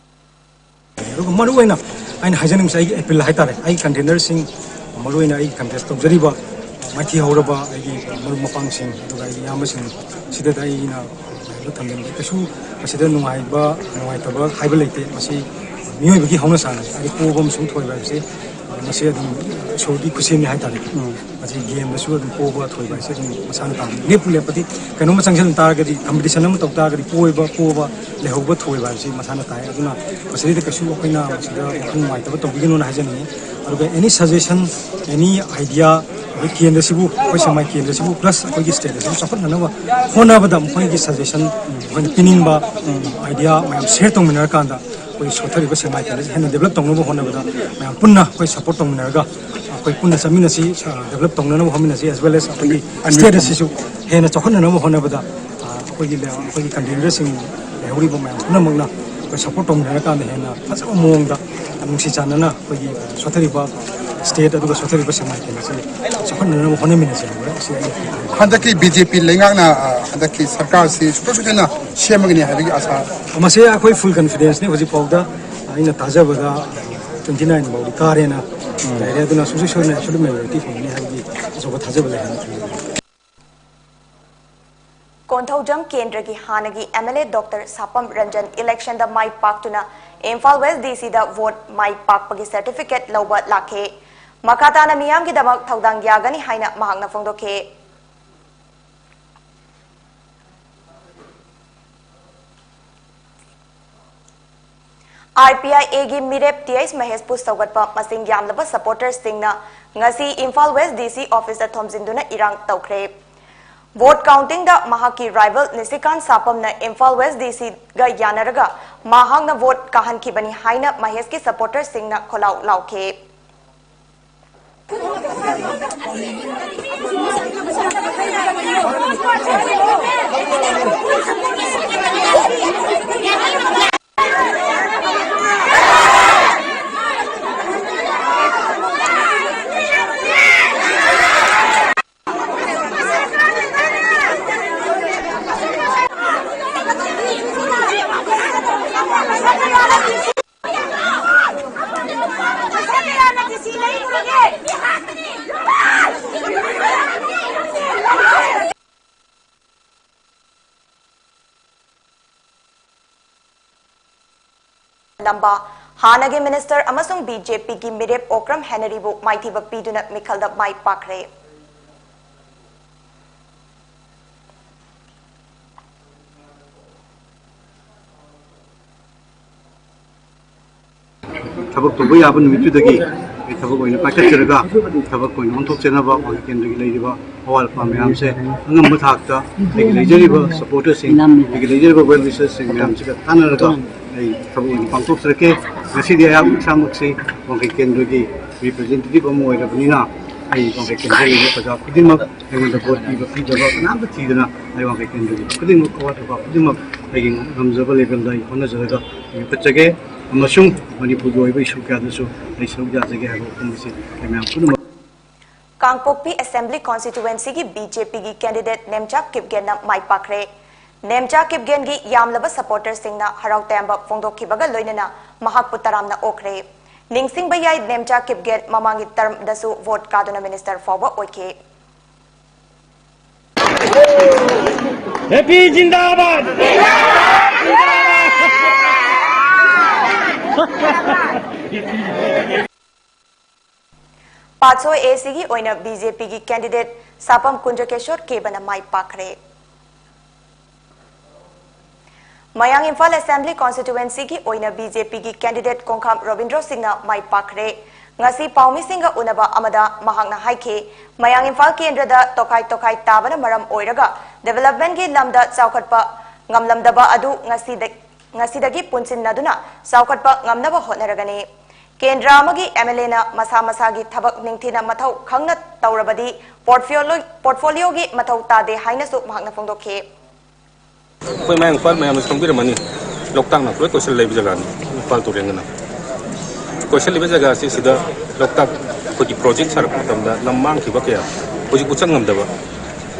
ꯑꯗꯨꯒ ꯃꯔꯨꯑꯣꯏꯅ ꯑꯩꯅ ꯍꯥꯏꯖꯅꯤꯡꯕꯁꯦ ꯑꯩꯒꯤ ꯑꯦꯄꯤꯜ ꯍꯥꯏꯇꯥꯔꯦ, ꯑꯩꯒꯤ ꯀꯟꯚꯦꯅꯔꯁꯤꯡ, ꯃꯔꯨꯑꯣꯏꯅ ꯑꯩꯒꯤ ꯀꯟꯇꯦꯁ ꯇꯧꯖꯔꯤꯕ, ꯑ, ꯃꯥꯏꯊꯤ ꯍꯧꯔꯕ ꯑꯩꯒꯤ ꯃꯔꯨꯞ ꯃꯄꯥꯡꯁꯤꯡ, ꯑꯗꯨꯒ ꯑꯩꯒꯤ ꯏꯌꯥꯝꯕꯁꯤꯡ ꯁꯤꯗ ꯑꯩꯅ ꯃꯌꯥꯝꯗ ꯊꯝꯖꯅꯤꯡꯕ, ꯀꯩꯁꯨ ꯃꯁꯤꯗ ꯅꯨꯡꯉꯥꯏꯕ ꯅꯨꯡꯉꯥꯏꯇꯕ ꯍꯥꯏꯕ ꯂꯩꯇꯦ꯫ ꯃꯁꯤ ꯃꯤꯑꯣꯏꯕꯒꯤ ꯍꯧꯅꯁꯥꯅꯤ꯫ ꯍꯥꯏꯗꯤ ꯄꯣꯕ ꯑꯃꯁꯨꯡ ꯊꯣꯏꯕ ꯍꯥꯏꯕꯁꯤ ꯃꯁꯤ ꯑꯗꯨꯝ ꯏꯁꯣꯔꯒꯤ ꯈꯨꯠꯁꯦꯝꯅꯤ ꯍꯥꯏꯇꯥꯔꯦ꯫ ꯎꯝ꯫ ꯃꯁꯤ ꯒꯦꯝꯗꯁꯨ ꯑꯗꯨꯝ ꯄꯣꯕ ꯊꯣꯏꯕ ꯍꯥꯏꯁꯦ ꯑꯗꯨꯝ ꯃꯁꯥꯅ ꯇꯥꯕꯅꯤ꯫ ꯂꯦꯞꯄꯨ ꯂꯦꯞꯄꯗꯤ, ꯀꯩꯅꯣꯝꯃ ꯆꯪꯁꯤꯟ ꯇꯥꯔꯒꯗꯤ, ꯀꯝꯄꯤꯇꯤꯁꯟ ꯑꯃ ꯇꯧ ꯇꯥꯔꯒꯗꯤ ꯄꯣꯏꯕ, ꯄꯣꯕ, ꯂꯩꯍꯧꯕ, ꯊꯣꯏꯕ ꯍꯥꯏꯕꯁꯤ ꯃꯁꯥꯅ ꯇꯥꯏ꯫ ꯑꯗꯨꯅ ꯃꯁꯤꯗꯩꯗ ꯀꯩꯁꯨ ꯑꯩꯈꯣꯏꯅ ꯃꯁꯤꯗ ꯋꯥꯈꯜ ꯅꯨꯡꯉꯥꯏꯇꯕ ꯇꯧꯕꯤꯒꯅꯣꯅ ꯍꯥꯏꯖꯅꯤꯡꯉꯤ꯫ ꯑꯗꯨꯒ any suggestion, any idea, ꯑꯩꯈꯣꯏ ꯀꯦꯟꯗ꯭ꯔꯁꯤꯕꯨ, ꯑꯩꯈꯣꯏ ꯁꯦꯛꯃꯥꯏ ꯀꯦꯟꯗ꯭ꯔꯁꯤꯕꯨ plus ꯑꯩꯈꯣꯏꯒꯤ state ꯑꯁꯤꯕꯨ ꯆꯥꯎꯈꯠꯅꯅꯕ ꯍꯣꯠꯅꯕꯗ ꯃꯈꯣꯏꯒꯤ suggestion, ꯑꯩꯈꯣꯏꯅ ꯄꯤꯅꯤꯡꯕ idea ꯃꯌꯥꯝ share ꯇꯧꯃꯤꯟꯅꯔꯀꯥꯟꯗ ꯑꯩꯈꯣꯏ ꯁꯣꯠꯊꯔꯤꯕ ꯁꯦꯛꯃꯥꯏ ꯀꯦꯟꯗ꯭ꯔꯁꯤ ꯍꯦꯟꯅ develop ꯇꯧꯅꯕ ꯍꯣꯠꯅꯕꯗ ꯃꯌꯥꯝ ꯄꯨꯟꯅ ꯑꯩꯈꯣꯏ support ꯇꯧꯃꯤꯟꯅꯔꯒ ꯑꯩꯈꯣꯏ ꯄꯨꯟꯅ ꯆꯠꯃꯤꯟꯅꯁꯤ, develop ꯇꯧꯅꯅꯕ ꯍꯣꯠꯃꯤꯟꯅꯁꯤ, as well as ꯑꯩꯈꯣꯏꯒꯤ state ꯑꯁꯤꯁꯨ ꯍꯦꯟꯅ ꯆꯥꯎꯈꯠꯅꯅꯕ ꯍꯣꯠꯅꯕꯗ ꯑꯩꯈꯣꯏꯒꯤ, ꯑꯩꯈꯣꯏꯒꯤ convenerꯁꯤꯡ ꯂꯩꯍꯧꯔꯤꯕ ꯃꯌꯥꯝ ꯄꯨꯝꯅꯃꯛꯅ ꯑꯩꯈꯣꯏ support ꯇꯧꯃꯤꯟꯅꯔꯀꯥꯟꯗ ꯍꯦꯟꯅ ꯐꯖꯕ ꯃꯑꯣꯡꯗ ꯅꯨꯡꯁꯤ ꯆꯥꯟꯅꯅ ꯑꯩꯈꯣꯏꯒꯤ ꯁꯣꯠꯊꯔꯤꯕ state ꯑꯗꯨꯒ ꯁꯣꯠꯊꯔꯤꯕ ꯁꯦꯛꯃꯥꯏ ꯀꯦꯟꯗ꯭ꯔꯁꯤ ꯆꯥꯎꯈꯠꯅꯅꯕ ꯍꯣꯠꯅꯃꯤꯟꯅꯁꯤ ꯍꯥꯏꯕ ꯑꯁꯤ ꯑꯩꯅ ꯍꯟꯗꯛꯀꯤ BJP ꯂꯩꯉꯥꯛꯅ, ꯑ, ꯍꯟꯗꯛꯀꯤ ꯁꯔꯀꯥꯔꯁꯤ ꯁꯨꯡꯁꯣꯏ ꯁꯣꯏꯗꯅ ꯁꯦꯝꯃꯒꯅꯤ ꯍꯥꯏꯕꯒꯤ ꯑꯥꯁꯥ꯫ ꯃꯁꯤ ꯑꯩꯈꯣꯏ full confidenceꯅꯤ꯫ ꯍꯧꯖꯤꯛ ꯐꯥꯎꯗ ꯑꯩꯅ ꯊꯥꯖꯕꯗ twenty nine ꯐꯥꯎꯗꯤ ꯀꯥꯔꯦꯅ ꯂꯩꯔꯦ꯫ ꯑꯗꯨꯅ ꯁꯨꯡꯁꯣꯏ ꯁꯣꯏꯗꯅ absolute majority ꯐꯪꯒꯅꯤ ꯍꯥꯏꯕꯒꯤ ꯑꯆꯧꯕ ꯊꯥꯖꯕ ꯂꯩ ꯍꯥꯏꯅ ꯈꯜꯂꯤ꯫ ꯀꯣꯟꯊꯧꯖꯝ ꯀꯦꯟꯗ꯭ꯔꯒꯤ ꯍꯥꯟꯅꯒꯤ MLA Doctor ꯁꯥꯄꯝ ꯔꯟꯖꯟ electionꯗ ꯃꯥꯏ ꯄꯥꯛꯇꯨꯅ ꯏꯝꯐꯥꯜ West DCꯗ vote ꯃꯥꯏ ꯄꯥꯛꯄꯒꯤ certificate ꯂꯧꯕ ꯂꯥꯛꯈꯤ꯫ ꯃꯈꯥ ꯇꯥꯅ ꯃꯤꯌꯥꯝꯒꯤꯗꯃꯛ ꯊꯧꯗꯥꯡ ꯌꯥꯒꯅꯤ ꯍꯥꯏꯅ ꯃꯍꯥꯛꯅ ꯐꯣꯡꯗꯣꯛꯈꯤ꯫ IPIAꯒꯤ ꯃꯤꯔꯦꯞ ꯇꯤꯑꯩꯆ ꯃꯍꯦꯁꯄꯨ ꯁꯧꯒꯠꯄ ꯃꯁꯤꯡ ꯌꯥꯝꯂꯕ supporterꯁꯤꯡꯅ ꯉꯁꯤ ꯏꯝꯐꯥꯜ West DC officeꯇ ꯊꯣꯝꯖꯤꯟꯗꯨꯅ ꯏꯔꯥꯡ ꯇꯧꯈ꯭ꯔꯦ꯫ Vote countingꯗ ꯃꯍꯥꯛꯀꯤ rival ꯅꯤꯁꯤꯀꯥꯟ ꯁꯥꯄꯝꯅ ꯏꯝꯐꯥꯜ West DCꯒ ꯌꯥꯅꯔꯒ ꯃꯍꯥꯛꯅ vote ꯀꯥꯍꯟꯈꯤꯕꯅꯤ ꯍꯥꯏꯅ ꯃꯍꯦꯁꯀꯤ supporterꯁꯤꯡꯅ ꯈꯣꯜꯂꯥꯎ ꯂꯥꯎꯈꯤ꯫ ꯂꯝꯕꯥ ꯍꯥꯟꯅꯒꯤ ꯃꯤꯅꯤꯁꯇꯔ ꯑꯃꯁꯨꯡ ꯕꯤ ꯖꯦ ꯄꯤꯒꯤ ꯃꯤꯔꯦꯞ ꯑꯣꯀ꯭ꯔꯝ ꯍꯦꯅꯔꯤꯕꯨ ꯃꯥꯏꯊꯤꯕ ꯄꯤꯗꯨꯅ ꯃꯤꯈꯜꯗ ꯃꯥꯏ ꯄꯥꯛꯈ꯭ꯔꯦ꯫ ꯊꯕꯛ ꯇꯧꯕ ꯌꯥꯕ ꯅꯨꯃꯤꯠꯇꯨꯗꯒꯤ ꯑꯩ ꯊꯕꯛ ꯑꯣꯏꯅ ꯄꯥꯏꯈꯠꯆꯔꯒ ꯊꯕꯛ ꯑꯣꯏꯅ ꯑꯣꯟꯊꯣꯛꯆꯅꯕ ꯋꯥꯡꯈꯩ ꯀꯦꯟꯗ꯭ꯔꯒꯤ ꯂꯩꯔꯤꯕ ꯑꯋꯥꯠ ꯑꯄꯥ ꯃꯌꯥꯝꯁꯦ ꯑꯉꯝꯕ ꯊꯥꯛꯇ ꯑꯩꯒꯤ ꯂꯩꯖꯔꯤꯕ ꯁꯄꯣꯔꯇꯔꯁꯤꯡ, ꯑꯩꯒꯤ ꯂꯩꯖꯔꯤꯕ ꯋꯦꯜ ꯋꯤꯁꯔꯁꯤꯡ ꯃꯌꯥꯝꯁꯤꯒ ꯇꯥꯟꯅꯔꯒ ꯑꯩ ꯊꯕꯛ ꯑꯣꯏꯅ ꯄꯥꯡꯊꯣꯛꯆꯔꯛꯀꯦ꯫ ꯉꯁꯤꯗꯤ ꯑꯩꯍꯥꯛ ꯏꯁꯥꯃꯛꯁꯤ ꯋꯥꯡꯈꯩ ꯀꯦꯟꯗ꯭ꯔꯒꯤ ꯔꯤꯄ꯭ꯔꯖꯦꯟꯇꯦꯇꯤꯚ ꯑꯃ ꯑꯣꯏꯔꯕꯅꯤꯅ ꯑꯩ ꯋꯥꯡꯈꯩ ꯀꯦꯟꯗ꯭ꯔ ꯂꯩꯕ ꯄ꯭ꯔꯖꯥ ꯈꯨꯗꯤꯡꯃꯛ ꯑꯩꯉꯣꯟꯗ ꯚꯣꯠ ꯄꯤꯕ ꯄꯤꯗꯕ ꯀꯅꯥꯝꯇ ꯊꯤꯗꯅ ꯑꯩ ꯋꯥꯡꯈꯩ ꯀꯦꯟꯗ꯭ꯔꯒꯤ ꯈꯨꯗꯤꯡꯃꯛ ꯑꯋꯥꯠ ꯑꯄꯥ ꯈꯨꯗꯤꯡꯃꯛ ꯑꯩꯒꯤ ꯉꯝꯖꯕ ꯂꯦꯚꯦꯜꯗ ꯑꯩ ꯍꯣꯠꯅꯖꯔꯒ ꯑꯩ ꯌꯣꯛꯈꯠꯆꯒꯦ ꯑꯃꯁꯨꯡ ꯃꯅꯤꯄꯨꯔꯒꯤ ꯑꯣꯏꯕ ꯏꯁꯨ ꯀꯌꯥꯗꯁꯨ ꯑꯩ ꯁꯔꯨꯛ ꯌꯥꯖꯒꯦ ꯍꯥꯏꯕ ꯋꯥꯐꯝ ꯑꯁꯤ ꯑꯩ ꯃꯌꯥꯝ ꯄꯨꯝꯅꯃꯛ ꯀꯥꯡꯄꯣꯛꯄꯤ ꯑꯦꯁꯦꯝꯕ꯭ꯂꯤ ꯀꯣꯟꯁꯇꯤꯇ꯭ꯋꯦꯟꯁꯤꯒꯤ ꯕꯤ ꯖꯦ ꯄꯤꯒꯤ ꯀꯦꯟꯗꯤꯗꯦꯠ ꯅꯦꯝꯆꯥ ꯀꯤꯞꯒꯦꯟꯅ ꯃꯥꯏ ꯄꯥꯛꯈ꯭ꯔꯦ꯫ ꯅꯦꯝꯆꯥ ꯀꯤꯞꯒꯦꯟꯒꯤ ꯌꯥꯝꯂꯕ ꯁꯄꯣꯔꯇꯔꯁꯤꯡꯅ ꯍꯔꯥꯎ ꯇꯌꯥꯝꯕ ꯐꯣꯡꯗꯣꯛꯈꯤꯕꯒ ꯂꯣꯏꯅꯅ ꯃꯍꯥꯛꯄꯨ ꯇꯔꯥꯝꯅ ꯑꯣꯛꯈ꯭ꯔꯦ꯫ ꯅꯤꯡꯁꯤꯡꯕ ꯌꯥꯏ, ꯅꯦꯝꯆꯥ ꯀꯤꯞꯒꯦꯟ ꯃꯃꯥꯡꯒꯤ ꯇꯔꯝꯗꯁꯨ ꯚꯣꯠ ꯀꯥꯗꯨꯅ ꯃꯤꯅꯤꯁꯇꯔ ꯐꯥꯎꯕ ꯑꯣꯏꯈꯤ꯫ ꯍꯦꯄꯤ ꯖꯤꯟꯗꯥꯕꯥꯗ! ꯄꯥꯠꯁꯣꯏ ꯑꯦ ꯁꯤꯒꯤ ꯑꯣꯏꯅ ꯕꯤ ꯖꯦ ꯄꯤꯒꯤ ꯀꯦꯟꯗꯤꯗꯦꯠ ꯁꯥꯄꯝ ꯀꯨꯟꯗ꯭ꯔꯀꯦꯁꯣꯔ ꯀꯦꯕꯅ ꯃꯥꯏ ꯄꯥꯛꯈ꯭ꯔꯦ꯫ ꯃꯌꯥꯡ ꯏꯝꯐꯥꯜ ꯑꯦꯁꯦꯝꯕ꯭ꯂꯤ ꯀꯣꯟꯁꯇꯤꯇ꯭ꯋꯦꯟꯁꯤꯒꯤ ꯑꯣꯏꯅ ꯕꯤ ꯖꯦ ꯄꯤꯒꯤ ꯀꯦꯟꯗꯤꯗꯦꯠ ꯀꯣꯡꯈꯥꯝ ꯔꯣꯕꯤꯟꯗ꯭ꯔꯣ ꯁꯤꯡꯅ ꯃꯥꯏ ꯄꯥꯛꯈ꯭ꯔꯦ꯫ ꯉꯁꯤ ꯄꯥꯎꯃꯤꯁꯤꯡꯒ ꯎꯅꯕ ꯑꯃꯗ ꯃꯍꯥꯛꯅ ꯍꯥꯏꯈꯤ, ꯃꯌꯥꯡ ꯏꯝꯐꯥꯜ ꯀꯦꯟꯗ꯭ꯔꯗ ꯇꯣꯈꯥꯏ ꯇꯣꯈꯥꯏ ꯇꯥꯕꯅ ꯃꯔꯝ ꯑꯣꯏꯔꯒ ꯗꯤꯕꯦꯂꯞꯃꯦꯟꯒꯤ ꯂꯝꯗ ꯆꯥꯎꯈꯠꯄ ꯉꯝꯂꯝꯗꯕ ꯑꯗꯨ ꯉꯁꯤꯗ-, ꯉꯁꯤꯗꯒꯤ ꯄꯨꯟꯁꯤꯟꯅꯗꯨꯅ ꯆꯥꯎꯈꯠꯄ ꯉꯝꯅꯕ ꯍꯣꯠꯅꯔꯒꯅꯤ꯫ ꯀꯦꯟꯗ꯭ꯔ ꯑꯃꯒꯤ ꯑꯦꯝ ꯑꯦꯜ ꯑꯦꯅ ꯃꯁꯥ ꯃꯁꯥꯒꯤ ꯊꯕꯛ ꯅꯤꯡꯊꯤꯅ ꯃꯊꯧ ꯈꯪꯅ ꯇꯧꯔꯕꯗꯤ ꯄꯣꯔꯠꯐꯣꯂꯤꯑꯣ-, ꯄꯣꯔꯠꯐꯣꯂꯤꯑꯣꯒꯤ ꯃꯊꯧ ꯇꯥꯗꯦ ꯍꯥꯏꯅꯁꯨ ꯃꯍꯥꯛꯅ ꯐꯣꯡꯗꯣꯛꯈꯤ꯫ ꯑꯩꯈꯣꯏ ꯃꯌꯥꯡ ꯏꯝꯐꯥꯜ ꯃꯌꯥꯝꯅꯁꯨ ꯈꯪꯕꯤꯔꯝꯃꯅꯤ, ꯂꯣꯛꯇꯥꯛꯅ ꯄꯨꯔꯥ ꯀꯣꯏꯁꯜ ꯂꯩꯕ ꯖꯒꯥꯅꯤ ꯏꯝꯐꯥꯜ ꯇꯨꯔꯦꯜꯒꯅ꯫ ꯀꯣꯏꯁꯜꯂꯤꯕ ꯖꯒꯥꯁꯤ ꯁꯤꯗ ꯂꯣꯛꯇꯥꯛ ꯑꯩꯈꯣꯏꯒꯤ ꯄ꯭ꯔꯣꯖꯦꯛ ꯁꯥꯔꯛꯄ ꯃꯇꯝꯗ ꯂꯝ ꯃꯥꯡꯈꯤꯕ ꯀꯌꯥ ꯍꯧꯖꯤꯛꯄꯨ ꯆꯪꯉꯝꯗꯕ,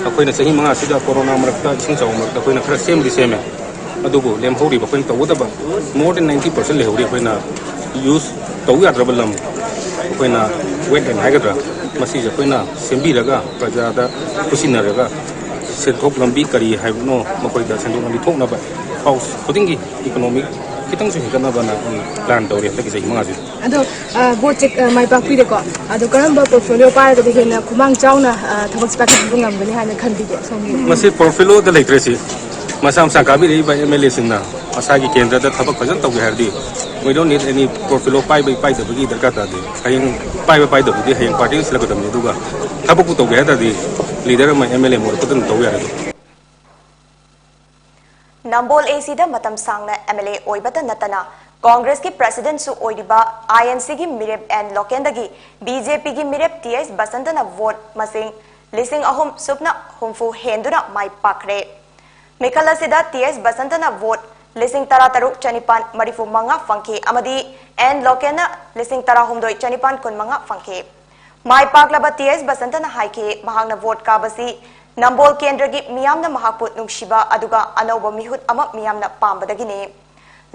ꯑꯩꯈꯣꯏꯅ ꯆꯍꯤ ꯃꯉꯥꯁꯤꯗ ꯀꯣꯔꯣꯅꯥ ꯃꯔꯛꯇ, ꯏꯁꯤꯡ ꯆꯥꯎꯕ ꯃꯔꯛꯇ ꯑꯩꯈꯣꯏꯅ ꯈꯔ ꯁꯦꯝꯗꯤ ꯁꯦꯝꯃꯦ, ꯑꯗꯨꯕꯨ ꯂꯦꯝꯍꯧꯔꯤꯕ ꯑꯩꯈꯣꯏꯅ ꯇꯧꯒꯗꯕ more than ninety percent ꯂꯩꯍꯧꯔꯤ꯫ ꯑꯩꯈꯣꯏꯅ ꯌꯨꯁ ꯇꯧ ꯌꯥꯗ꯭ꯔꯕ ꯂꯝ, ꯑꯩꯈꯣꯏꯅ ꯋꯦꯠꯂꯦꯟ ꯍꯥꯏꯒꯗ꯭ꯔꯥ, ꯃꯁꯤꯁꯦ ꯑꯩꯈꯣꯏꯅ ꯁꯦꯝꯕꯤꯔꯒ ꯄ꯭ꯔꯖꯥꯗ ꯈꯨꯠꯁꯤꯟꯅꯔꯒ ꯁꯦꯟꯊꯣꯛ ꯂꯝꯕꯤ ꯀꯔꯤ ꯍꯥꯏꯕꯅꯣ ꯃꯈꯣꯏꯗ ꯁꯦꯟꯊꯣꯛ ꯂꯝꯕꯤ ꯊꯣꯛꯅꯕ ꯍꯥꯎꯁ ꯈꯨꯗꯤꯡꯒꯤ ꯏꯀꯣꯅꯣꯃꯤꯛ ꯈꯤꯇꯪꯁꯨ ꯍꯦꯟꯒꯠꯅꯕꯅ ꯑꯩꯈꯣꯏꯅ plan ꯇꯧꯔꯤ ꯍꯟꯗꯛꯀꯤ ꯆꯍꯤ ꯃꯉꯥꯁꯤꯗ꯫ ꯑꯗꯣ, ꯑ, ꯚꯣꯠꯁꯦ, ꯑ, ꯃꯥꯏ ꯄꯥꯛꯄꯤꯔꯦꯀꯣ꯫ ꯑꯗꯣ ꯀꯔꯝꯕ portfolio ꯄꯥꯏꯔꯒꯗꯤ ꯍꯦꯟꯅ ꯈꯨꯃꯥꯡ ꯆꯥꯎꯅ, ꯑ, ꯊꯕꯛꯁꯦ ꯄꯥꯏꯈꯠꯄ ꯉꯝꯒꯅꯤ ꯍꯥꯏꯅ ꯈꯟꯕꯤꯒꯦ ꯁꯣꯝꯒꯤ? ꯃꯁꯤ portfolioꯗ ꯂꯩꯇ꯭ꯔꯦ꯫ ꯁꯤ ꯃꯁꯥ ꯃꯁꯥ ꯀꯥꯕꯤꯔꯛꯏꯕ MLAꯁꯤꯡꯅ ꯃꯁꯥꯒꯤ ꯀꯦꯟꯗ꯭ꯔꯗ ꯊꯕꯛ ꯐꯖꯅ ꯇꯧꯒꯦ ꯍꯥꯏꯔꯗꯤ, we don't need any portfolio ꯄꯥꯏꯕꯒꯤ ꯄꯥꯏꯗꯕꯒꯤ ꯗꯔꯀꯥꯔ ꯇꯥꯗꯦ꯫ ꯍꯌꯦꯡ ꯄꯥꯏꯕ ꯄꯥꯏꯗꯕꯗꯤ ꯍꯌꯦꯡ partyꯅ ꯁꯤꯜꯂꯛꯀꯗꯕꯅꯤ꯫ ꯑꯗꯨꯒ ꯊꯕꯛꯄꯨ ꯇꯧꯒꯦ ꯍꯥꯏ ꯇꯥꯔꯗꯤ leader ꯑꯃ, MLA ꯑꯃ ꯑꯣꯏꯔꯛꯄꯗ ꯑꯗꯨꯝ ꯇꯧꯕ ꯌꯥꯔꯦ꯫ ꯑꯗꯨꯝ ꯅꯝꯕꯣꯜ ACꯗ ꯃꯇꯝ ꯁꯥꯡꯅ MLA ꯑꯣꯏꯕꯇ ꯅꯠꯇꯅ Congressꯀꯤ Presidentꯁꯨ ꯑꯣꯏꯔꯤꯕ INCꯒꯤ ꯃꯤꯔꯦꯞ ꯑꯦꯟ ꯂꯣꯀꯦꯟꯗꯒꯤ BJPꯒꯤ ꯃꯤꯔꯦꯞ ꯇꯤ ꯑꯩꯆ ꯕꯁꯟꯇꯅ vote ꯃꯁꯤꯡ ꯂꯤꯁꯤꯡ ꯑꯍꯨꯝ ꯁꯨꯞꯅ ꯍꯨꯝꯐꯨ ꯍꯦꯟꯗꯨꯅ ꯃꯥꯏ ꯄꯥꯛꯈ꯭ꯔꯦ꯫ ꯃꯤꯈꯜ ꯑꯁꯤꯗ ꯇꯤ ꯑꯩꯆ ꯕꯁꯟꯇꯅ vote ꯂꯤꯁꯤꯡ ꯇꯔꯥ ꯇꯔꯨꯛ ꯆꯅꯤꯄꯥꯟ ꯃꯔꯤꯐꯨ ꯃꯉꯥ ꯐꯪꯈꯤ ꯑꯃꯗꯤ ꯑꯦꯟ ꯂꯣꯀꯦꯟꯅ ꯂꯤꯁꯤꯡ ꯇꯔꯥ ꯍꯨꯝꯗꯣꯏ ꯆꯅꯤꯄꯥꯟ ꯀꯨꯟ ꯃꯉꯥ ꯐꯪꯈꯤ꯫ ꯃꯥꯏ ꯄꯥꯛꯂꯕ ꯇꯤ ꯑꯩꯆ ꯕꯁꯟꯇꯅ ꯍꯥꯏꯈꯤ, ꯃꯍꯥꯛꯅ vote ꯀꯥꯕꯁꯤ ꯅꯝꯕꯣꯜ ꯀꯦꯟꯗ꯭ꯔꯒꯤ ꯃꯤꯌꯥꯝꯅ ꯃꯍꯥꯛꯄꯨ ꯅꯨꯡꯁꯤꯕ ꯑꯗꯨꯒ ꯑꯅꯧꯕ ꯃꯤꯍꯨꯠ ꯑꯃ ꯃꯤꯌꯥꯝꯅ ꯄꯥꯝꯕꯗꯒꯤꯅꯤ꯫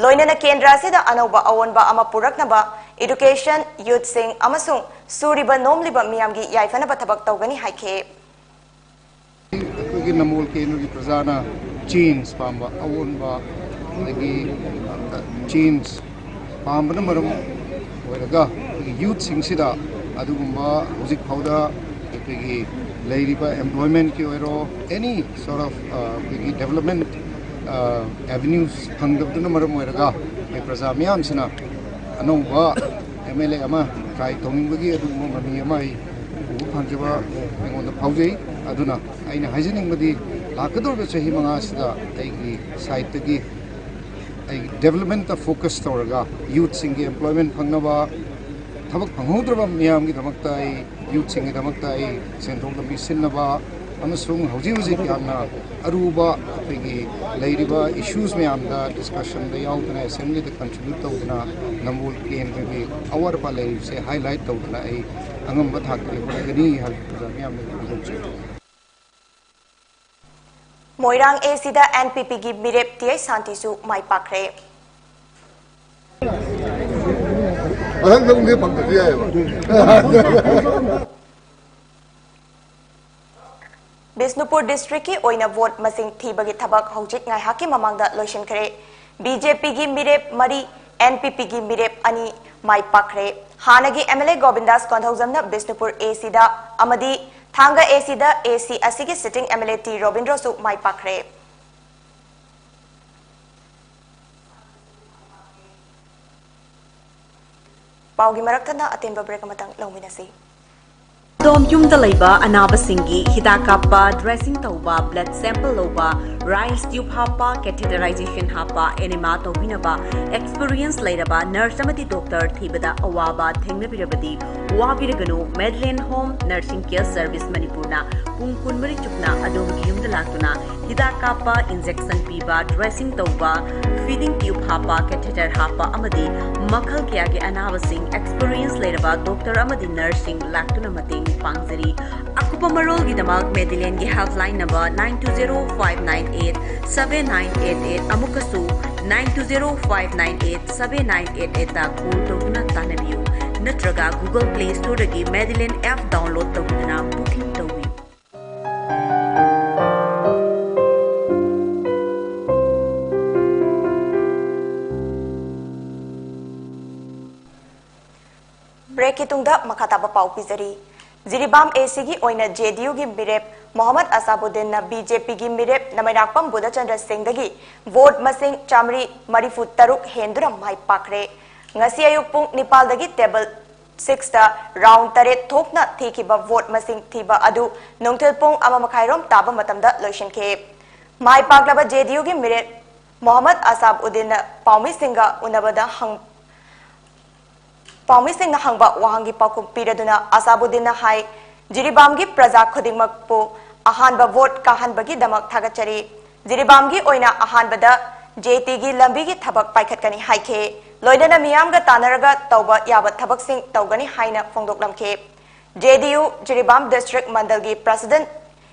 ꯂꯣꯏꯅꯅ ꯀꯦꯟꯗ꯭ꯔ ꯑꯁꯤꯗ ꯑꯅꯧꯕ ꯑꯑꯣꯟꯕ ꯑꯃ ꯄꯨꯔꯛꯅꯕ education, youthꯁꯤꯡ ꯑꯃꯁꯨꯡ ꯁꯨꯔꯤꯕ ꯅꯣꯝꯂꯤꯕ ꯃꯤꯌꯥꯝꯒꯤ ꯌꯥꯏꯐꯅꯕ ꯊꯕꯛ ꯇꯧꯒꯅꯤ ꯍꯥꯏꯈꯤ꯫ ꯑꯩꯈꯣꯏꯒꯤ ꯅꯝꯕꯣꯜ ꯀꯦꯟꯗ꯭ꯔꯒꯤ ꯄ꯭ꯔꯖꯥꯅ change ꯄꯥꯝꯕ, ꯑꯑꯣꯟꯕ, ꯑꯗꯒꯤ change ꯄꯥꯝꯕꯅ ꯃꯔꯝ ꯑꯣꯏꯔꯒ ꯑꯩꯈꯣꯏꯒꯤ youthꯁꯤꯡꯁꯤꯗ ꯑꯗꯨꯒꯨꯝꯕ ꯍꯧꯖꯤꯛ ꯐꯥꯎꯗ ꯑꯩꯈꯣꯏꯒꯤ ꯂꯩꯔꯤꯕ employmentꯀꯤ ꯑꯣꯏꯔꯣ, any sort of, ꯑ, ꯑꯩꯈꯣꯏꯒꯤ development, ꯑ, avenues ꯐꯪꯗꯕꯗꯨꯅ ꯃꯔꯝ ꯑꯣꯏꯔꯒ ꯑꯩꯈꯣꯏ ꯄ꯭ꯔꯖꯥ ꯃꯤꯌꯥꯝꯁꯤꯅ ꯑꯅꯧꯕ MLA ꯑꯃ try ꯇꯧꯅꯤꯡꯕꯒꯤ ꯑꯗꯨꯒꯨꯝꯕ ꯃꯃꯤ ꯑꯃ ꯑꯩ ꯎꯕ ꯐꯪꯖꯕ ꯑꯩꯉꯣꯟꯗ ꯐꯥꯎꯖꯩ꯫ ꯑꯗꯨꯅ ꯑꯩꯅ ꯍꯥꯏꯖꯅꯤꯡꯕꯗꯤ, ꯂꯥꯛꯀꯗꯧꯔꯤꯕ ꯆꯍꯤ ꯃꯉꯥꯁꯤꯗ ꯑꯩꯒꯤ sideꯇꯒꯤ ꯑꯩ developmentꯇ focus ꯇꯧꯔꯒ youthꯁꯤꯡꯒꯤ employment ꯐꯪꯅꯕ, ꯊꯕꯛ ꯐꯪꯍꯧꯗ꯭ꯔꯕ ꯃꯤꯌꯥꯝꯒꯤꯗꯃꯛꯇ ꯑꯩ, youthꯁꯤꯡꯒꯤꯗꯃꯛꯇ ꯑꯩ ꯁꯦꯟꯊꯣꯛ ꯂꯝꯕꯤ ꯁꯤꯟꯅꯕ ꯑꯃꯁꯨꯡ ꯍꯧꯖꯤꯛ ꯍꯧꯖꯤꯛ ꯌꯥꯝꯅ ꯑꯔꯨꯕ ꯑꯩꯈꯣꯏꯒꯤ ꯂꯩꯔꯤꯕ issues ꯃꯌꯥꯝꯗ discussionꯗ ꯌꯥꯎꯗꯨꯅ, assemblyꯗ contribute ꯇꯧꯗꯨꯅ, ꯅꯝꯕꯣꯜ ꯀꯦꯟꯗ꯭ꯔꯒꯤ ꯑꯋꯥꯠ ꯑꯄꯥ ꯂꯩꯔꯤꯕꯁꯦ highlight ꯇꯧꯗꯨꯅ ꯑꯩ ꯑꯉꯝꯕ ꯊꯥꯛꯇꯒꯤ ꯍꯣꯠꯅꯒꯅꯤ ꯍꯥꯏꯕ ꯃꯌꯥꯝꯗ ꯐꯣꯡꯗꯣꯛꯆꯔꯤ꯫ ꯃꯣꯏꯔꯥꯡ ACꯗ NPPꯒꯤ ꯃꯤꯔꯦꯞ ꯇꯤ ꯑꯩꯆ ꯁꯥꯟꯇꯤꯁꯨ ꯃꯥꯏ ꯄꯥꯛꯈ꯭ꯔꯦ꯫ ꯃꯊꯪꯗ ꯑꯃꯨꯛ ꯂꯦꯞꯄꯛꯇꯁꯨ ꯌꯥꯏꯑꯕ꯫ ꯕꯤꯁꯅꯨꯄꯨꯔ districtꯀꯤ ꯑꯣꯏꯅ vote ꯃꯁꯤꯡ ꯊꯤꯕꯒꯤ ꯊꯕꯛ ꯍꯧꯖꯤꯛ ꯉꯥꯏꯍꯥꯛꯀꯤ ꯃꯃꯥꯡꯗ ꯂꯣꯏꯁꯤꯟꯈ꯭ꯔꯦ꯫ ꯕꯤ ꯖꯦ ꯄꯤꯒꯤ ꯃꯤꯔꯦꯞ ꯃꯔꯤ, ꯑꯦꯟ ꯄꯤ ꯄꯤꯒꯤ ꯃꯤꯔꯦꯞ ꯑꯅꯤ ꯃꯥꯏ ꯄꯥꯛꯈ꯭ꯔꯦ꯫ ꯍꯥꯟꯅꯒꯤ ꯑꯦꯝ ꯑꯦꯜ ꯑꯦ ꯒꯣꯕꯤꯟꯗꯥꯁ ꯀꯣꯟꯊꯧꯖꯝꯅ ꯕꯤꯁꯅꯨꯄꯨꯔ ꯑꯦ ꯁꯤꯗ ꯑꯃꯗꯤ ꯊꯥꯡꯒ ꯑꯦ ꯁꯤꯗ ꯑꯦ ꯁꯤ ꯑꯁꯤꯒꯤ sitting M L A T ꯔꯣꯕꯤꯟꯗ꯭ꯔꯣꯁꯨ ꯃꯥꯏ ꯄꯥꯛꯈ꯭ꯔꯦ꯫ ꯄꯥꯎꯒꯤ ꯃꯔꯛꯇꯅ ꯑꯇꯦꯟꯕ break ꯑꯃꯇꯪ ꯂꯧꯃꯤꯟꯅꯁꯤ꯫ ꯑꯗꯣꯝ ꯌꯨꯝꯗ ꯂꯩꯕ ꯑꯅꯥꯕꯁꯤꯡꯒꯤ ꯍꯤꯗꯥꯛ ꯀꯥꯞꯄ, dressing ꯇꯧꯕ, blood sample ꯂꯧꯕ, rice tube ꯍꯥꯞꯄ, catheterization ꯍꯥꯞꯄ, enema ꯇꯧꯕꯤꯅꯕ experience ꯂꯩꯔꯕ nurse ꯑꯃꯗꯤ doctor ꯊꯤꯕꯗ ꯑꯋꯥꯕ ꯊꯦꯡꯅꯕꯤꯔꯕꯗꯤ ꯋꯥꯕꯤꯔꯒꯅꯨ꯫ Madeline Home Nursing Care Service ꯃꯅꯤꯄꯨꯔꯅ ꯄꯨꯡ ꯀꯨꯟꯃꯔꯤ ꯆꯨꯞꯅ ꯑꯗꯣꯝꯒꯤ ꯌꯨꯝꯗ ꯂꯥꯛꯇꯨꯅ ꯍꯤꯗꯥꯛ ꯀꯥꯞꯄ, injection ꯄꯤꯕ, dressing ꯇꯧꯕ, feeding tube ꯍꯥꯞꯄ, catheter ꯍꯥꯞꯄ ꯑꯃꯗꯤ ꯃꯈꯜ ꯀꯌꯥꯒꯤ ꯑꯅꯥꯕꯁꯤꯡ experience ꯂꯩꯔꯕ doctor ꯑꯃꯗꯤ nurseꯁꯤꯡ ꯂꯥꯛꯇꯨꯅ ꯃꯇꯦꯡ ꯄꯥꯡꯖꯔꯤ꯫ ꯑꯀꯨꯞꯄ ꯃꯔꯣꯜꯒꯤꯗꯃꯛ Madelineꯒꯤ helpline number nine two zero five nine eight seven nine eight eight, ꯑꯃꯨꯛꯀꯁꯨ nine two zero five nine eight seven nine eight eightꯇ call ꯇꯧꯗꯨꯅ ꯇꯥꯟꯅꯕꯤꯌꯨ, ꯅꯠꯇ꯭ꯔꯒ Google Play Storeꯗꯒꯤ Madeline app download ꯇꯧꯗꯨꯅ booking ꯇꯧꯕꯤꯌꯨ꯫ Breakꯀꯤ ꯇꯨꯡꯗ ꯃꯈꯥ ꯇꯥꯕ ꯄꯥꯎ ꯄꯤꯖꯔꯤ꯫ ꯖꯤꯔꯤꯕꯥꯝ ꯑꯦ ꯁꯤꯒꯤ ꯑꯣꯏꯅ ꯖꯦ ꯗꯤ ꯌꯨꯒꯤ ꯃꯤꯔꯦꯞ ꯃꯣꯍꯝꯃꯗ ꯑꯁꯥꯕꯨꯗꯤꯟꯅ ꯕꯤ ꯖꯦ ꯄꯤꯒꯤ ꯃꯤꯔꯦꯞ ꯅꯃꯩꯔꯥꯛꯄꯝ ꯕꯨꯙꯆꯟꯗ꯭ꯔ ꯁꯤꯡꯗꯒꯤ vote ꯃꯁꯤꯡ ꯆꯥꯃꯔꯤ ꯃꯔꯤꯐꯨ ꯇꯔꯨꯛ ꯍꯦꯟꯗꯨꯅ ꯃꯥꯏ ꯄꯥꯛꯈ꯭ꯔꯦ꯫ ꯉꯁꯤ ꯑꯌꯨꯛ ꯄꯨꯡ ꯅꯤꯄꯥꯜꯗꯒꯤ table sixꯇ round ꯇꯔꯦꯠ ꯊꯣꯛꯅ ꯊꯤꯈꯤꯕ vote ꯃꯁꯤꯡ ꯊꯤꯕ ꯑꯗꯨ ꯅꯨꯡꯊꯤꯜ ꯄꯨꯡ ꯑꯃ ꯃꯈꯥꯏꯔꯣꯝ ꯇꯥꯕ ꯃꯇꯝꯗ ꯂꯣꯏꯁꯤꯟꯈꯤ꯫ ꯃꯥꯏ ꯄꯥꯛꯂꯕ ꯖꯦ ꯗꯤ ꯌꯨꯒꯤ ꯃꯤꯔꯦꯞ ꯃꯣꯍꯝꯃꯗ ꯑꯁꯥꯕ ꯎꯗꯤꯟꯅ ꯄꯥꯎꯃꯤꯁꯤꯡꯒ ꯎꯅꯕꯗ ꯍꯪ-, ꯄꯥꯎꯃꯤꯁꯤꯡꯅ ꯍꯪꯕ ꯋꯥꯍꯪꯒꯤ ꯄꯥꯎꯈꯨꯝ ꯄꯤꯔꯗꯨꯅ ꯑꯁꯥꯕꯨꯗꯤꯟꯅ ꯍꯥꯏ, ꯖꯤꯔꯤꯕꯥꯝꯒꯤ ꯄ꯭ꯔꯖꯥ ꯈꯨꯗꯤꯡꯃꯛꯄꯨ ꯑꯍꯥꯟꯕ vote ꯀꯥꯍꯟꯕꯒꯤꯗꯃꯛ ꯊꯥꯒꯠꯆꯔꯤ꯫ ꯖꯤꯔꯤꯕꯥꯝꯒꯤ ꯑꯣꯏꯅ ꯑꯍꯥꯟꯕꯗ ꯖꯦ ꯇꯤꯒꯤ ꯂꯝꯕꯤꯒꯤ ꯊꯕꯛ ꯄꯥꯏꯈꯠꯀꯅꯤ ꯍꯥꯏꯈꯤ꯫ ꯂꯣꯏꯅꯅ ꯃꯤꯌꯥꯝꯒ ꯇꯥꯟꯅꯔꯒ ꯇꯧꯕ ꯌꯥꯕ ꯊꯕꯛꯁꯤꯡ ꯇꯧꯒꯅꯤ ꯍꯥꯏꯅ ꯐꯣꯡꯗꯣꯛꯂꯝꯈꯤ꯫ J D U Jiribam district ꯃꯟꯗꯜꯒꯤ president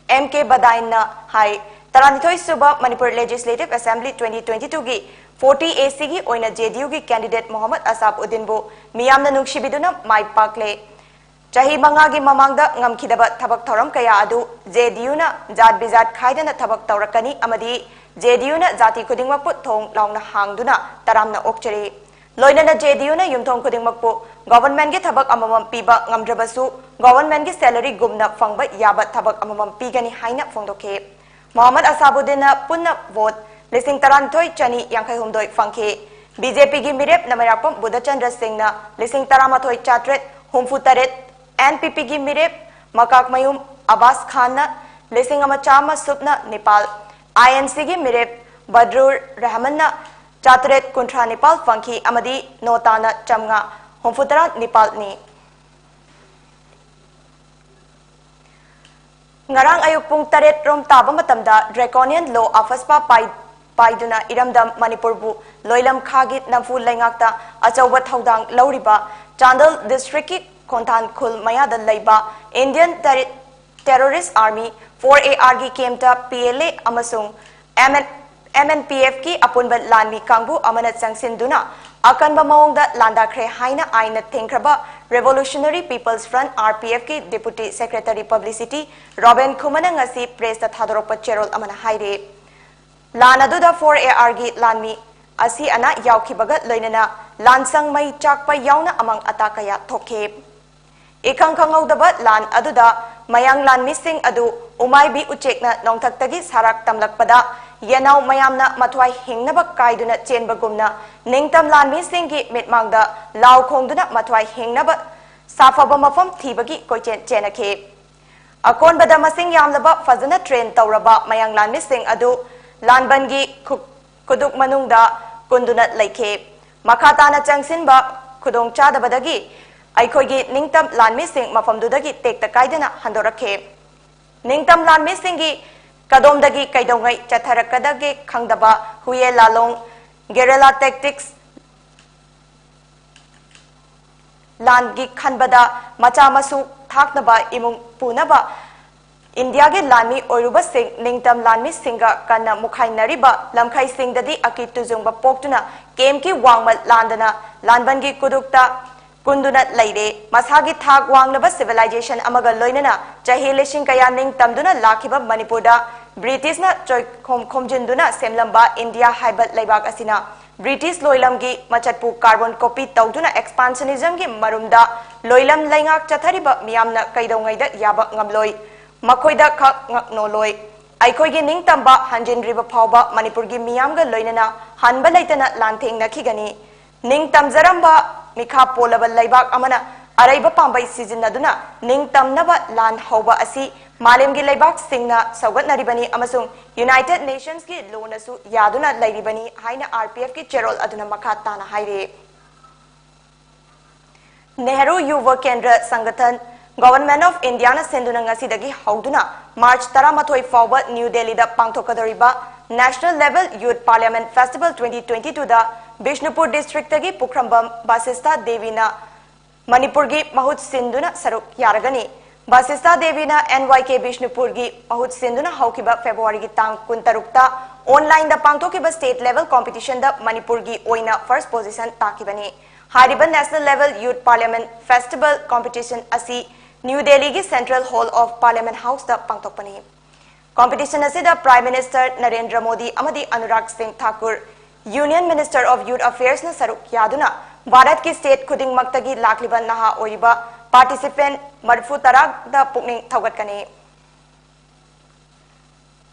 ꯑꯦꯝ ꯀꯦ ꯕꯗꯥꯏꯟꯅ ꯍꯥꯏ, ꯇꯔꯥꯅꯤꯊꯣꯏ ꯁꯨꯕ Manipur Legislative Assembly twenty twenty-twoꯒꯤ forty A Cꯒꯤ ꯑꯣꯏꯅ ꯖꯦ ꯗꯤ ꯌꯨꯒꯤ candidate ꯃꯣꯍꯝꯃꯗ ꯑꯁꯥꯕ ꯎꯗꯤꯟꯕꯨ ꯃꯤꯌꯥꯝꯅ ꯅꯨꯡꯁꯤꯕꯤꯗꯨꯅ ꯃꯥꯏ ꯄꯥꯛꯂꯦ꯫ ꯆꯍꯤ ꯃꯉꯥꯒꯤ ꯃꯃꯥꯡꯗ ꯉꯝꯈꯤꯗꯕ ꯊꯕꯛ ꯊꯧꯔꯝ ꯀꯌꯥ ꯑꯗꯨ ꯖꯦ ꯗꯤ ꯌꯨꯅ ꯖꯥꯠ ꯕꯤꯖꯥꯠ ꯈꯥꯏꯗꯅ ꯊꯕꯛ ꯇꯧꯔꯛꯀꯅꯤ ꯑꯃꯗꯤ ꯖꯦ ꯗꯤ ꯌꯨꯅ ꯖꯥꯇꯤ ꯈꯨꯗꯤꯡꯃꯛꯄꯨ ꯊꯣꯡ ꯂꯥꯎꯅ ꯍꯥꯡꯗꯨꯅ ꯇꯔꯥꯝꯅ ꯑꯣꯛꯆꯔꯤ꯫ ꯂꯣꯏꯅꯅ ꯖꯦ ꯗꯤ ꯌꯨꯅ ꯌꯨꯝꯊꯣꯡ ꯈꯨꯗꯤꯡꯃꯛꯄꯨ ꯒꯣꯚꯔꯟꯃꯦꯟꯠꯀꯤ ꯊꯕꯛ ꯑꯃꯃꯝ ꯄꯤꯕ ꯉꯝꯗ꯭ꯔꯕꯁꯨ, ꯒꯣꯚꯔꯟꯃꯦꯟꯠꯀꯤ ꯁꯦꯂꯔꯤꯒꯨꯝꯅ ꯐꯪꯕ ꯌꯥꯕ ꯊꯕꯛ ꯑꯃꯃꯝ ꯄꯤꯒꯅꯤ ꯍꯥꯏꯅ ꯐꯣꯡꯗꯣꯛꯈꯤ꯫ ꯃꯣꯍꯝꯃꯗ ꯑꯁꯥꯕꯨꯗꯗꯤꯟꯅ ꯄꯨꯟꯅ ꯚꯣꯠ ꯂꯤꯁꯤꯡ ꯇꯔꯥꯅꯤꯊꯣꯏ ꯆꯅꯤ ꯌꯥꯡꯈꯩ ꯍꯨꯝꯗꯣꯏ ꯐꯪꯈꯤ꯫ ꯕꯤ ꯖꯦ ꯄꯤꯒꯤ ꯃꯤꯔꯦꯞ ꯅꯃꯩꯔꯥꯛꯄꯝ ꯕꯨꯙꯆꯟꯗ꯭ꯔ ꯁꯤꯡꯅ ꯂꯤꯁꯤꯡ ꯇꯔꯥꯃꯥꯊꯣꯏ ꯆꯥꯇ꯭ꯔꯦꯠ ꯍꯨꯝꯐꯨ ꯇꯔꯦꯠ, ꯑꯦꯟ ꯄꯤ ꯄꯤꯒꯤ ꯃꯤꯔꯦꯞ ꯃꯀꯥꯛꯃꯌꯨꯝ ꯑꯕꯥꯁ ꯈꯥꯟꯅ ꯂꯤꯁꯤꯡ ꯑꯃ ꯆꯥꯝꯃ ꯁꯨꯞꯅ ꯅꯤꯄꯥꯜ, ꯑꯥꯏ ꯑꯦꯟ ꯁꯤꯒꯤ ꯃꯤꯔꯦꯞ ꯕꯗ꯭ꯔꯨꯔ ꯔꯍꯃꯟꯅ ꯆꯥꯇ꯭ꯔꯦꯠ ꯀꯨꯟꯊ꯭ꯔꯥ ꯅꯤꯄꯥꯜ ꯐꯪꯈꯤ ꯑꯃꯗꯤ ꯅꯣꯇꯥꯅ ꯆꯥꯝꯃꯉꯥ ꯍꯨꯝꯐꯨꯇꯔꯥ ꯅꯤꯄꯥꯜꯅꯤ꯫ ꯉꯔꯥꯡ ꯑꯌꯨꯛ ꯄꯨꯡ ꯇꯔꯦꯠ ꯔꯣꯝ ꯇꯥꯕ ꯃꯇꯝꯗ ꯗ꯭ꯔꯦꯀꯣꯅꯤꯌꯟ ꯂꯣ ꯑꯐꯁꯄꯥ ꯄꯥꯏ-, ꯄꯥꯏꯗꯨꯅ ꯏꯔꯝꯗꯝ ꯃꯅꯤꯄꯨꯔꯕꯨ ꯂꯣꯏꯂꯝ ꯈꯥꯒꯤ ꯅꯝꯐꯨ ꯂꯩꯉꯥꯛꯇ ꯑꯆꯧꯕ ꯊꯧꯗꯥꯡ ꯂꯧꯔꯤꯕ ꯆꯥꯟꯗꯦꯜ ꯗꯤꯁꯇ꯭ꯔꯤꯛꯀꯤ ꯈꯣꯟꯊꯥꯟ ꯈꯨꯜ ꯃꯌꯥꯗ ꯂꯩꯕ ꯏꯟꯗꯤꯌꯟ ꯇꯦꯔꯤ-, ꯇꯦꯔꯣꯔꯤꯁ ꯑꯥꯔꯃꯤ ꯐꯣꯔ ꯑꯦ ꯑꯥꯔꯒꯤ ꯀꯦꯝꯞꯇ ꯄꯤ ꯑꯦꯜ ꯑꯦ ꯑꯃꯁꯨꯡ M N, M N P ꯑꯦꯐꯀꯤ ꯑꯄꯨꯟꯕ ꯂꯥꯟꯃꯤ ꯀꯥꯡꯕꯨ ꯑꯃꯅ ꯆꯪꯁꯤꯟꯗꯨꯅ ꯑꯀꯟꯕ ꯃꯑꯣꯡꯗ ꯂꯥꯟꯗꯥꯈ꯭ꯔꯦ ꯍꯥꯏꯅ ꯑꯥꯏꯟꯅ ꯊꯤꯡꯈ꯭ꯔꯕ revolutionary peoples front, R P ꯑꯦꯐꯀꯤ ꯗꯤꯄꯨꯇꯤ ꯁꯦꯀ꯭ꯔꯦꯇꯔꯤ ꯄꯕ꯭ꯂꯤꯁꯤꯇꯤ ꯔꯣꯕꯤꯟ ꯈꯨꯃꯟꯅ ꯉꯁꯤ ꯄ꯭ꯔꯦꯁꯇ ꯊꯥꯗꯣꯔꯛꯄ ꯆꯦꯔꯣꯜ ꯑꯃꯅ ꯍꯥꯏꯔꯤ꯫ ꯂꯥꯟ ꯑꯗꯨꯗ ꯐꯣꯔ ꯑꯦ ꯑꯥꯔꯒꯤ ꯂꯥꯟꯃꯤ ꯑꯁꯤ ꯑꯅꯥ ꯌꯥꯎꯈꯤꯕꯒ ꯂꯣꯏꯅꯅ ꯂꯥꯟꯁꯪ ꯃꯩ ꯆꯥꯛꯄ ꯌꯥꯎꯅ ꯑꯃꯥꯡ ꯑꯇꯥ ꯀꯌꯥ ꯊꯣꯛꯈꯤ꯫ ꯏꯈꯪ ꯈꯪꯍꯧꯗꯕ ꯂꯥꯟ ꯑꯗꯨꯗ ꯃꯌꯥꯡ ꯂꯥꯟꯃꯤꯁꯤꯡ ꯑꯗꯨ ꯎꯃꯥꯏꯕꯤ ꯎꯆꯦꯛꯅ ꯅꯣꯡꯊꯛꯇꯒꯤ ꯁꯔꯥꯛ ꯇꯝꯂꯛꯄꯗ ꯌꯦꯅꯥꯎ ꯃꯌꯥꯝꯅ ꯃꯊ꯭ꯋꯥꯏ ꯍꯤꯡꯅꯕ ꯀꯥꯏꯗꯨꯅ ꯆꯦꯟꯕꯒꯨꯝꯅ ꯅꯤꯡꯇꯝ ꯂꯥꯟꯃꯤꯁꯤꯡꯒꯤ ꯃꯤꯠꯃꯥꯡꯗ ꯂꯥꯎ ꯈꯣꯡꯗꯨꯅ ꯃꯊ꯭ꯋꯥꯏ ꯍꯤꯡꯅꯕ ꯁꯥꯐꯕ ꯃꯐꯝ ꯊꯤꯕꯒꯤ ꯀꯣꯏꯆꯦꯟ ꯆꯦꯟꯅꯈꯤ꯫ ꯑꯀꯣꯟꯕꯗ ꯃꯁꯤꯡ ꯌꯥꯝꯂꯕ ꯐꯖꯅ ꯇ꯭ꯔꯦꯟ ꯇꯧꯔꯕ ꯃꯌꯥꯡ ꯂꯥꯟꯃꯤꯁꯤꯡ ꯑꯗꯨ ꯂꯥꯟꯕꯟꯒꯤ ꯈꯨ-, ꯈꯨꯗꯨꯛ ꯃꯅꯨꯡꯗ ꯀꯨꯟꯗꯨꯅ ꯂꯩꯈꯤ꯫ ꯃꯈꯥ ꯇꯥꯅ ꯆꯪꯁꯤꯟꯕ ꯈꯨꯗꯣꯡꯆꯥꯗꯕꯗꯒꯤ ꯑꯩꯈꯣꯏꯒꯤ ꯅꯤꯡꯇꯝ ꯂꯥꯟꯃꯤꯁꯤꯡ ꯃꯐꯝꯗꯨꯗꯒꯤ ꯇꯦꯛꯇ ꯀꯥꯏꯗꯅ ꯍꯟꯗꯣꯔꯛꯈꯤ꯫ ꯅꯤꯡꯇꯝ ꯂꯥꯟꯃꯤꯁꯤꯡꯒꯤ ꯀꯗꯣꯝꯗꯒꯤ ꯀꯩꯗꯧꯉꯩ ꯆꯠꯊꯔꯛꯀꯗꯒꯦ ꯈꯪꯗꯕ ꯍꯨꯌꯦ ꯂꯥꯂꯣꯡ, ꯒꯦꯔꯤꯂꯥ ꯇꯦꯛꯇꯤꯛꯁ, ꯂꯥꯟꯒꯤ ꯈꯟꯕꯗ ꯃꯆꯥ ꯃꯁꯨ ꯊꯥꯛꯅꯕ ꯏꯃꯨꯡ ꯄꯨꯅꯕ ꯏꯟꯗꯤꯌꯥꯒꯤ ꯂꯥꯟꯃꯤ ꯑꯣꯏꯔꯨꯕꯁꯤꯡ ꯅꯤꯡꯇꯝ ꯂꯥꯟꯃꯤꯁꯤꯡꯒ ꯀꯟꯅ ꯃꯨꯈꯥꯏꯅꯔꯤꯕ ꯂꯝꯈꯩꯁꯤꯡꯗꯗꯤ ꯑꯀꯤ ꯇꯨꯖꯨꯡꯕ ꯄꯣꯛꯇꯨꯅ ꯀꯦꯝꯞꯀꯤ ꯋꯥꯡꯃ ꯂꯥꯟꯗꯅ ꯂꯥꯟꯕꯟꯒꯤ ꯀꯨꯗꯨꯛꯇ ꯀꯨꯟꯗꯨꯅ ꯂꯩꯔꯦ꯫ ꯃꯁꯥꯒꯤ ꯊꯥꯛ ꯋꯥꯡꯂꯕ ꯁꯤꯚꯤꯂꯥꯏꯖꯦꯁꯟ ꯑꯃꯒ ꯂꯣꯏꯅꯅ ꯆꯍꯤ ꯂꯤꯁꯤꯡ ꯀꯌꯥ ꯅꯤꯡꯇꯝꯗꯨꯅ ꯂꯥꯛꯈꯤꯕ ꯃꯅꯤꯄꯨꯔꯗ ꯕ꯭ꯔꯤꯇꯤꯁꯅ ꯆꯣꯏꯈꯣꯝ ꯈꯣꯝꯖꯤꯟꯗꯨꯅ ꯁꯦꯝꯂꯝꯕ ꯏꯟꯗꯤꯌꯥ ꯍꯥꯏꯕ ꯂꯩꯕꯥꯛ ꯑꯁꯤꯅ ꯕ꯭ꯔꯤꯇꯤꯁ ꯂꯣꯏꯂꯝꯒꯤ ꯃꯆꯠꯄꯨ carbon copy ꯇꯧꯗꯨꯅ expansionismꯒꯤ ꯃꯔꯨꯝꯗ ꯂꯣꯏꯂꯝ ꯂꯩꯉꯥꯛ ꯆꯠꯊꯔꯤꯕ ꯃꯤꯌꯥꯝꯅ ꯀꯩꯗꯧꯉꯩꯗ ꯌꯥꯕ ꯉꯝꯂꯣꯏ꯫ ꯃꯈꯣꯏꯗ ꯈꯛ ꯉꯛꯅꯣꯂꯣꯏ꯫ ꯑꯩꯈꯣꯏꯒꯤ ꯅꯤꯡꯇꯝꯕ ꯍꯟꯖꯤꯟꯗ꯭ꯔꯤꯕ ꯐꯥꯎꯕ ꯃꯅꯤꯄꯨꯔꯒꯤ ꯃꯤꯌꯥꯝꯒ ꯂꯣꯏꯅꯅ ꯍꯟꯕ ꯂꯩꯇꯅ ꯂꯥꯟꯊꯦꯡꯅꯈꯤꯒꯅꯤ꯫ ꯅꯤꯡꯇꯝꯖꯔꯝꯕ ꯃꯤꯈꯥ ꯄꯣꯜꯂꯕ ꯂꯩꯕꯥꯛ ꯑꯃꯅ ꯑꯔꯩꯕ ꯄꯥꯝꯕꯩ ꯁꯤꯖꯤꯟꯅꯗꯨꯅ ꯅꯤꯡꯇꯝꯅꯕ ꯂꯥꯟ ꯍꯧꯕ ꯑꯁꯤ ꯃꯥꯂꯦꯝꯒꯤ ꯂꯩꯕꯥꯛꯁꯤꯡꯅ ꯁꯧꯒꯠꯅꯔꯤꯕꯅꯤ ꯑꯃꯁꯨꯡ United Nationsꯀꯤ ꯂꯣꯅꯁꯨ ꯌꯥꯗꯨꯅ ꯂꯩꯔꯤꯕꯅꯤ ꯍꯥꯏꯅ RPFꯀꯤ ꯆꯦꯔꯣꯜ ꯑꯗꯨꯅ ꯃꯈꯥ ꯇꯥꯅ ꯍꯥꯏꯔꯤ꯫ ꯅꯦꯍꯔꯨ ꯌꯨꯚ ꯀꯦꯟꯗ꯭ꯔ ꯁꯪꯒꯊꯟ, Government of Indiaꯅ ꯁꯤꯟꯗꯨꯅ ꯉꯁꯤꯗꯒꯤ ꯍꯧꯗꯨꯅ March ꯇꯔꯥꯃꯥꯊꯣꯏ ꯐꯥꯎꯕ ꯅ꯭ꯌꯨ ꯗꯦꯜꯂꯤꯗ ꯄꯥꯡꯊꯣꯛꯀꯗꯧꯔꯤꯕ National Level Youth Parliament Festival twenty twenty twoꯗ Bishnupur districtꯇꯒꯤ ꯄꯨꯈ꯭ꯔꯝꯕꯝ ꯕꯥꯁꯤꯁꯇꯥ ꯗꯦꯕꯤꯅ ꯃꯅꯤꯄꯨꯔꯒꯤ ꯃꯍꯨꯠ ꯁꯤꯟꯗꯨꯅ ꯁꯔꯨꯛ ꯌꯥꯔꯒꯅꯤ꯫ ꯕꯥꯁꯤꯁꯇꯥ ꯗꯦꯕꯤꯅ NYK ꯕꯤꯁꯅꯨꯄꯨꯔꯒꯤ ꯃꯍꯨꯠ ꯁꯤꯟꯗꯨꯅ ꯍꯧꯈꯤꯕ Februaryꯒꯤ ꯇꯥꯡ ꯀꯨꯟꯇꯔꯨꯛꯇ onlineꯗ ꯄꯥꯡꯊꯣꯛꯈꯤꯕ state level competitionꯗ ꯃꯅꯤꯄꯨꯔꯒꯤ ꯑꯣꯏꯅ first position ꯇꯥꯈꯤꯕꯅꯤ꯫ ꯍꯥꯏꯔꯤꯕ National Level Youth Parliament Festival competition ꯑꯁꯤ ꯅ꯭ꯌꯨ ꯗꯦꯜꯂꯤꯒꯤ Central Hall of Parliament Houseꯇ ꯄꯥꯡꯊꯣꯛꯄꯅꯤ꯫ Competition ꯑꯁꯤꯗ Prime Minister ꯅꯔꯦꯟꯗ꯭ꯔ ꯃꯣꯗꯤ ꯑꯃꯗꯤ ꯑꯅꯨꯔꯥꯒ ꯁꯤꯡ Thakur, Union Minister of Youth Affairsꯅ ꯁꯔꯨꯛ ꯌꯥꯗꯨꯅ ꯚꯥꯔꯠꯀꯤ state ꯈꯨꯗꯤꯡꯃꯛꯇꯒꯤ ꯂꯥꯛꯂꯤꯕ ꯅꯍꯥ ꯑꯣꯏꯔꯤꯕ participant ꯃꯔꯤꯐꯨ ꯇꯔꯥꯗ ꯄꯨꯛꯅꯤꯡ ꯊꯧꯒꯠꯀꯅꯤ꯫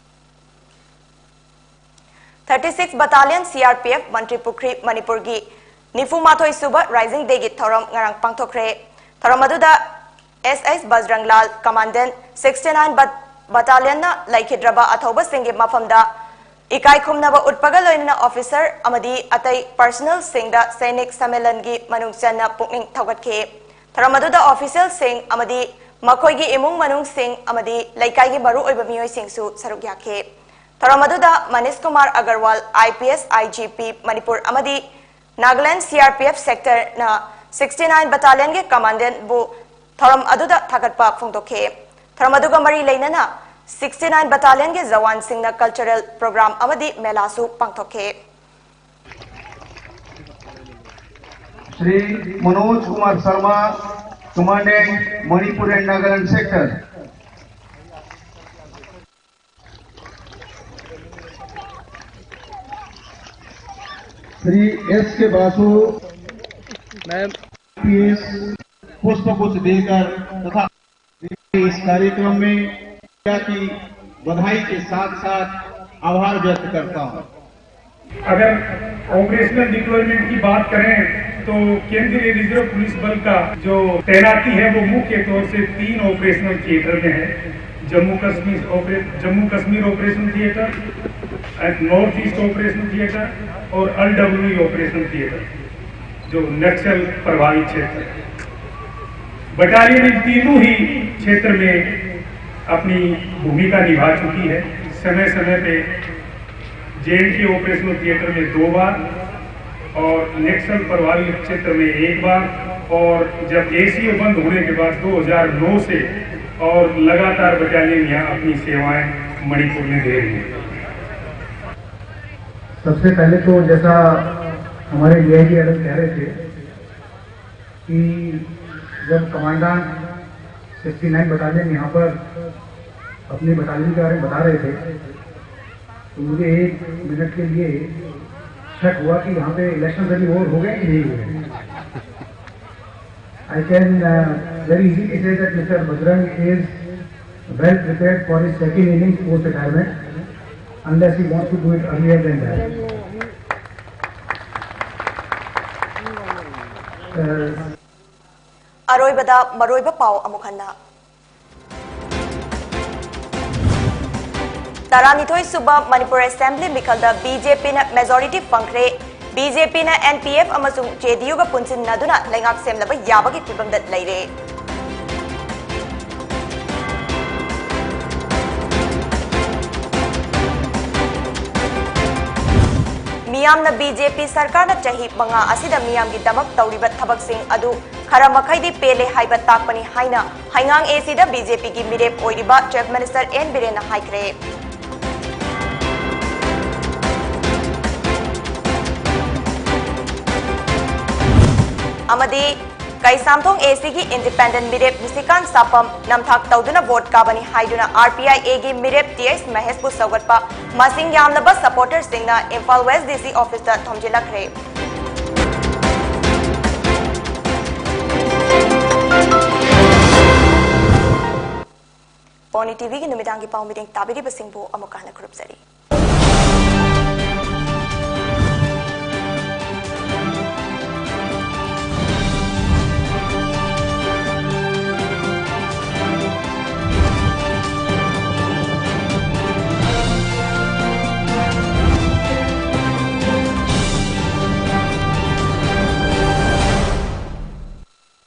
Thirty six Battalion CRPF ꯃꯟꯇ꯭ꯔꯤ ꯄꯨꯈ꯭ꯔꯤ ꯃꯅꯤꯄꯨꯔꯒꯤ ꯅꯤꯐꯨ ꯃꯥꯊꯣꯏ ꯁꯨꯕ Rising Dayꯒꯤ ꯊꯧꯔꯝ ꯉꯔꯥꯡ ꯄꯥꯡꯊꯣꯛꯈ꯭ꯔꯦ꯫ ꯊꯧꯔꯝ ꯑꯗꯨꯗ S S ꯕꯖꯔꯪꯂꯥꯜ, Commandant, sixty nine Bat-, Battalionꯅ ꯂꯩꯈꯤꯗ꯭ꯔꯕ ꯑꯊꯧꯕꯁꯤꯡꯒꯤ ꯃꯐꯝꯗ ꯏꯀꯥꯏ ꯈꯨꯝꯅꯕ ꯎꯠꯄꯒ ꯂꯣꯏꯅꯅ officer ꯑꯃꯗꯤ ꯑꯇꯩ personnelꯁꯤꯡꯗ ꯁꯩꯅꯤꯛ ꯁꯝꯃꯦꯂꯟꯒꯤ ꯃꯅꯨꯡ ꯆꯟꯅ ꯄꯨꯛꯅꯤꯡ ꯊꯧꯒꯠꯈꯤ꯫ ꯊꯧꯔꯝ ꯑꯗꯨꯗ officialꯁꯤꯡ ꯑꯃꯗꯤ ꯃꯈꯣꯏꯒꯤ ꯏꯃꯨꯡ ꯃꯅꯨꯡꯁꯤꯡ ꯑꯃꯗꯤ ꯂꯩꯀꯥꯏꯒꯤ ꯃꯔꯨꯑꯣꯏꯕ ꯃꯤꯑꯣꯏꯁꯤꯡꯁꯨ ꯁꯔꯨꯛ ꯌꯥꯈꯤ꯫ ꯊꯧꯔꯝ ꯑꯗꯨꯗ ꯃꯅꯤꯁ ꯀꯨꯃꯥꯔ ꯑꯒꯔꯋꯥꯜ, IPS, IGP ꯃꯅꯤꯄꯨꯔ ꯑꯃꯗꯤ Nagaland CRPF sectorꯅ sixty nine Battalionꯒꯤ Commandantꯕꯨ ꯊꯧꯔꯝ ꯑꯗꯨꯗ ꯊꯥꯒꯠꯄ ꯐꯣꯡꯗꯣꯛꯈꯤ꯫ ꯊꯧꯔꯝ ꯑꯗꯨꯒ ꯃꯔꯤ ꯂꯩꯅꯅ sixty nine Battalionꯒꯤ ꯖꯋꯥꯟꯁꯤꯡꯅ cultural program ꯑꯃꯗꯤ ꯃꯦꯂꯥꯁꯨ ꯄꯥꯡꯊꯣꯛꯈꯤ꯫ Shri Manoj Kumar Sharma, Commandant Manipur and Nagaland Sector. Shri S के बासु, मैम, पीएस पुष्प गुच्छ देकर तथा इस कार्यक्रम में की बधाई के साथ साथ आभार व्यक्त करता हूँ। अगर ऑपरेशनल डिप्लॉयमेंट की बात करें तो केंद्रीय रिजर्व पुलिस बल का जो तैनाती है वो मुख्य तौर से तीन ऑपरेशनल थिएटर में है। जम्मू कश्मीर ऑपरे-, Jammu Kashmir operation theatre, north east operation theatre और एलडब्ल्यूई ऑपरेशन थिएटर, जो नक्सल प्रभावित क्षेत्र है। बटालियन इन तीनों ही क्षेत्र में अपनी भूमिका निभा चुकी है। समय समय पे जेएंडके ऑपरेशनल थिएटर में दो बार और नक्सल प्रभावित क्षेत्र में एक बार, और जब एसीओ बंद होने के बाद दो हज़ार नौ से और लगातार बटालियन यहाँ अपनी सेवाएं मणिपुर में दे रही है। सबसे पहले तो जैसा हमारे डीआईजी मैडम कह रहे थे कि जब कमांडेंट सिक्सटी नाइन बटालियन यहाँ पर अपनी बटालियन के बारे में बता रहे थे तो मुझे एक मिनट के लिए शक हुआ कि यहाँ पे इलेक्शन अभी और हो गए कि नहीं हुए। I can uh, very easily say that Mr. Bajrang is well prepared for his second innings post retirement, unless he wants to do it earlier than that. Uh, ꯑꯔꯣꯏꯕꯗ ꯃꯔꯨꯑꯣꯏꯕ ꯄꯥꯎ ꯑꯃꯨꯛ ꯍꯟꯅ꯫ ꯇꯔꯥꯅꯤꯊꯣꯏ ꯁꯨꯕ ꯃꯅꯤꯄꯨꯔ ꯑꯦꯁꯦꯝꯕ꯭ꯂꯤ ꯃꯤꯈꯜꯗ ꯕꯤ ꯖꯦ ꯄꯤꯅ majority ꯐꯪꯈ꯭ꯔꯦ꯫ ꯕꯤ ꯖꯦ ꯄꯤꯅ ꯑꯦꯟ ꯄꯤ ꯑꯦꯐ ꯑꯃꯁꯨꯡ ꯖꯦ ꯗꯤ ꯌꯨꯒ ꯄꯨꯟꯁꯤꯟꯅꯗꯨꯅ ꯂꯩꯉꯥꯛ ꯁꯦꯝꯅꯕ ꯌꯥꯕꯒꯤ ꯐꯤꯚꯝꯗ ꯂꯩꯔꯦ꯫ ꯃꯤꯌꯥꯝꯅ ꯕꯤ ꯖꯦ ꯄꯤ ꯁꯔꯀꯥꯔꯅ ꯆꯍꯤ ꯃꯉꯥ ꯑꯁꯤꯗ ꯃꯤꯌꯥꯝꯒꯤꯗꯃꯛ ꯇꯧꯔꯤꯕ ꯊꯕꯛꯁꯤꯡ ꯑꯗꯨ ꯈꯔ ꯃꯈꯩꯗꯤ ꯄꯦꯜꯂꯦ ꯍꯥꯏꯕ ꯇꯥꯛꯄꯅꯤ ꯍꯥꯏꯅ ꯍꯩꯉꯥꯡ ꯑꯦ ꯁꯤꯗ ꯕꯤ ꯖꯦ ꯄꯤꯒꯤ ꯃꯤꯔꯦꯞ ꯑꯣꯏꯔꯤꯕ ꯆꯤꯐ ꯃꯤꯅꯤꯁꯇꯔ ꯑꯦꯟ ꯕꯤꯔꯦꯟꯅ ꯍꯥꯏꯈ꯭ꯔꯦ꯫ ꯑꯃꯗꯤ ꯀꯩꯁꯥꯝꯊꯣꯡ ꯑꯦ ꯁꯤꯒꯤ ꯏꯟꯗꯤꯄꯦꯟꯗꯦꯟꯠ ꯃꯤꯔꯦꯞ ꯅꯤꯁꯤꯀꯥꯟ ꯁꯥꯄꯝ ꯅꯝꯊꯥꯛ ꯇꯧꯗꯨꯅ ꯚꯣꯠ ꯀꯥꯕꯅꯤ ꯍꯥꯏꯗꯨꯅ ꯑꯥꯔ ꯄꯤ ꯑꯥꯏ ꯑꯦꯒꯤ ꯃꯤꯔꯦꯞ ꯇꯤ ꯑꯩꯆ ꯃꯍꯦꯁꯄꯨ ꯁꯧꯒꯠꯄ ꯃꯁꯤꯡ ꯌꯥꯝꯂꯕ ꯁꯄꯣꯔꯇꯔꯁꯤꯡꯅ ꯏꯝꯐꯥꯜ ꯋꯦꯁ ꯗꯤ ꯁꯤ ꯑꯣꯐꯤꯁꯇ ꯊꯣꯝꯖꯤꯜꯂꯛꯈ꯭ꯔꯦ꯫ ꯄꯥꯎꯅꯤ ꯇꯤ ꯚꯤꯒꯤ ꯅꯨꯃꯤꯗꯥꯡꯒꯤ ꯄꯥꯎ ꯃꯤꯠꯌꯦꯡ ꯇꯥꯕꯤꯔꯤꯕꯁꯤꯡꯕꯨ ꯑꯃꯨꯛ ꯍꯟꯅ ꯈꯨꯔꯨꯝꯖꯔꯤ꯫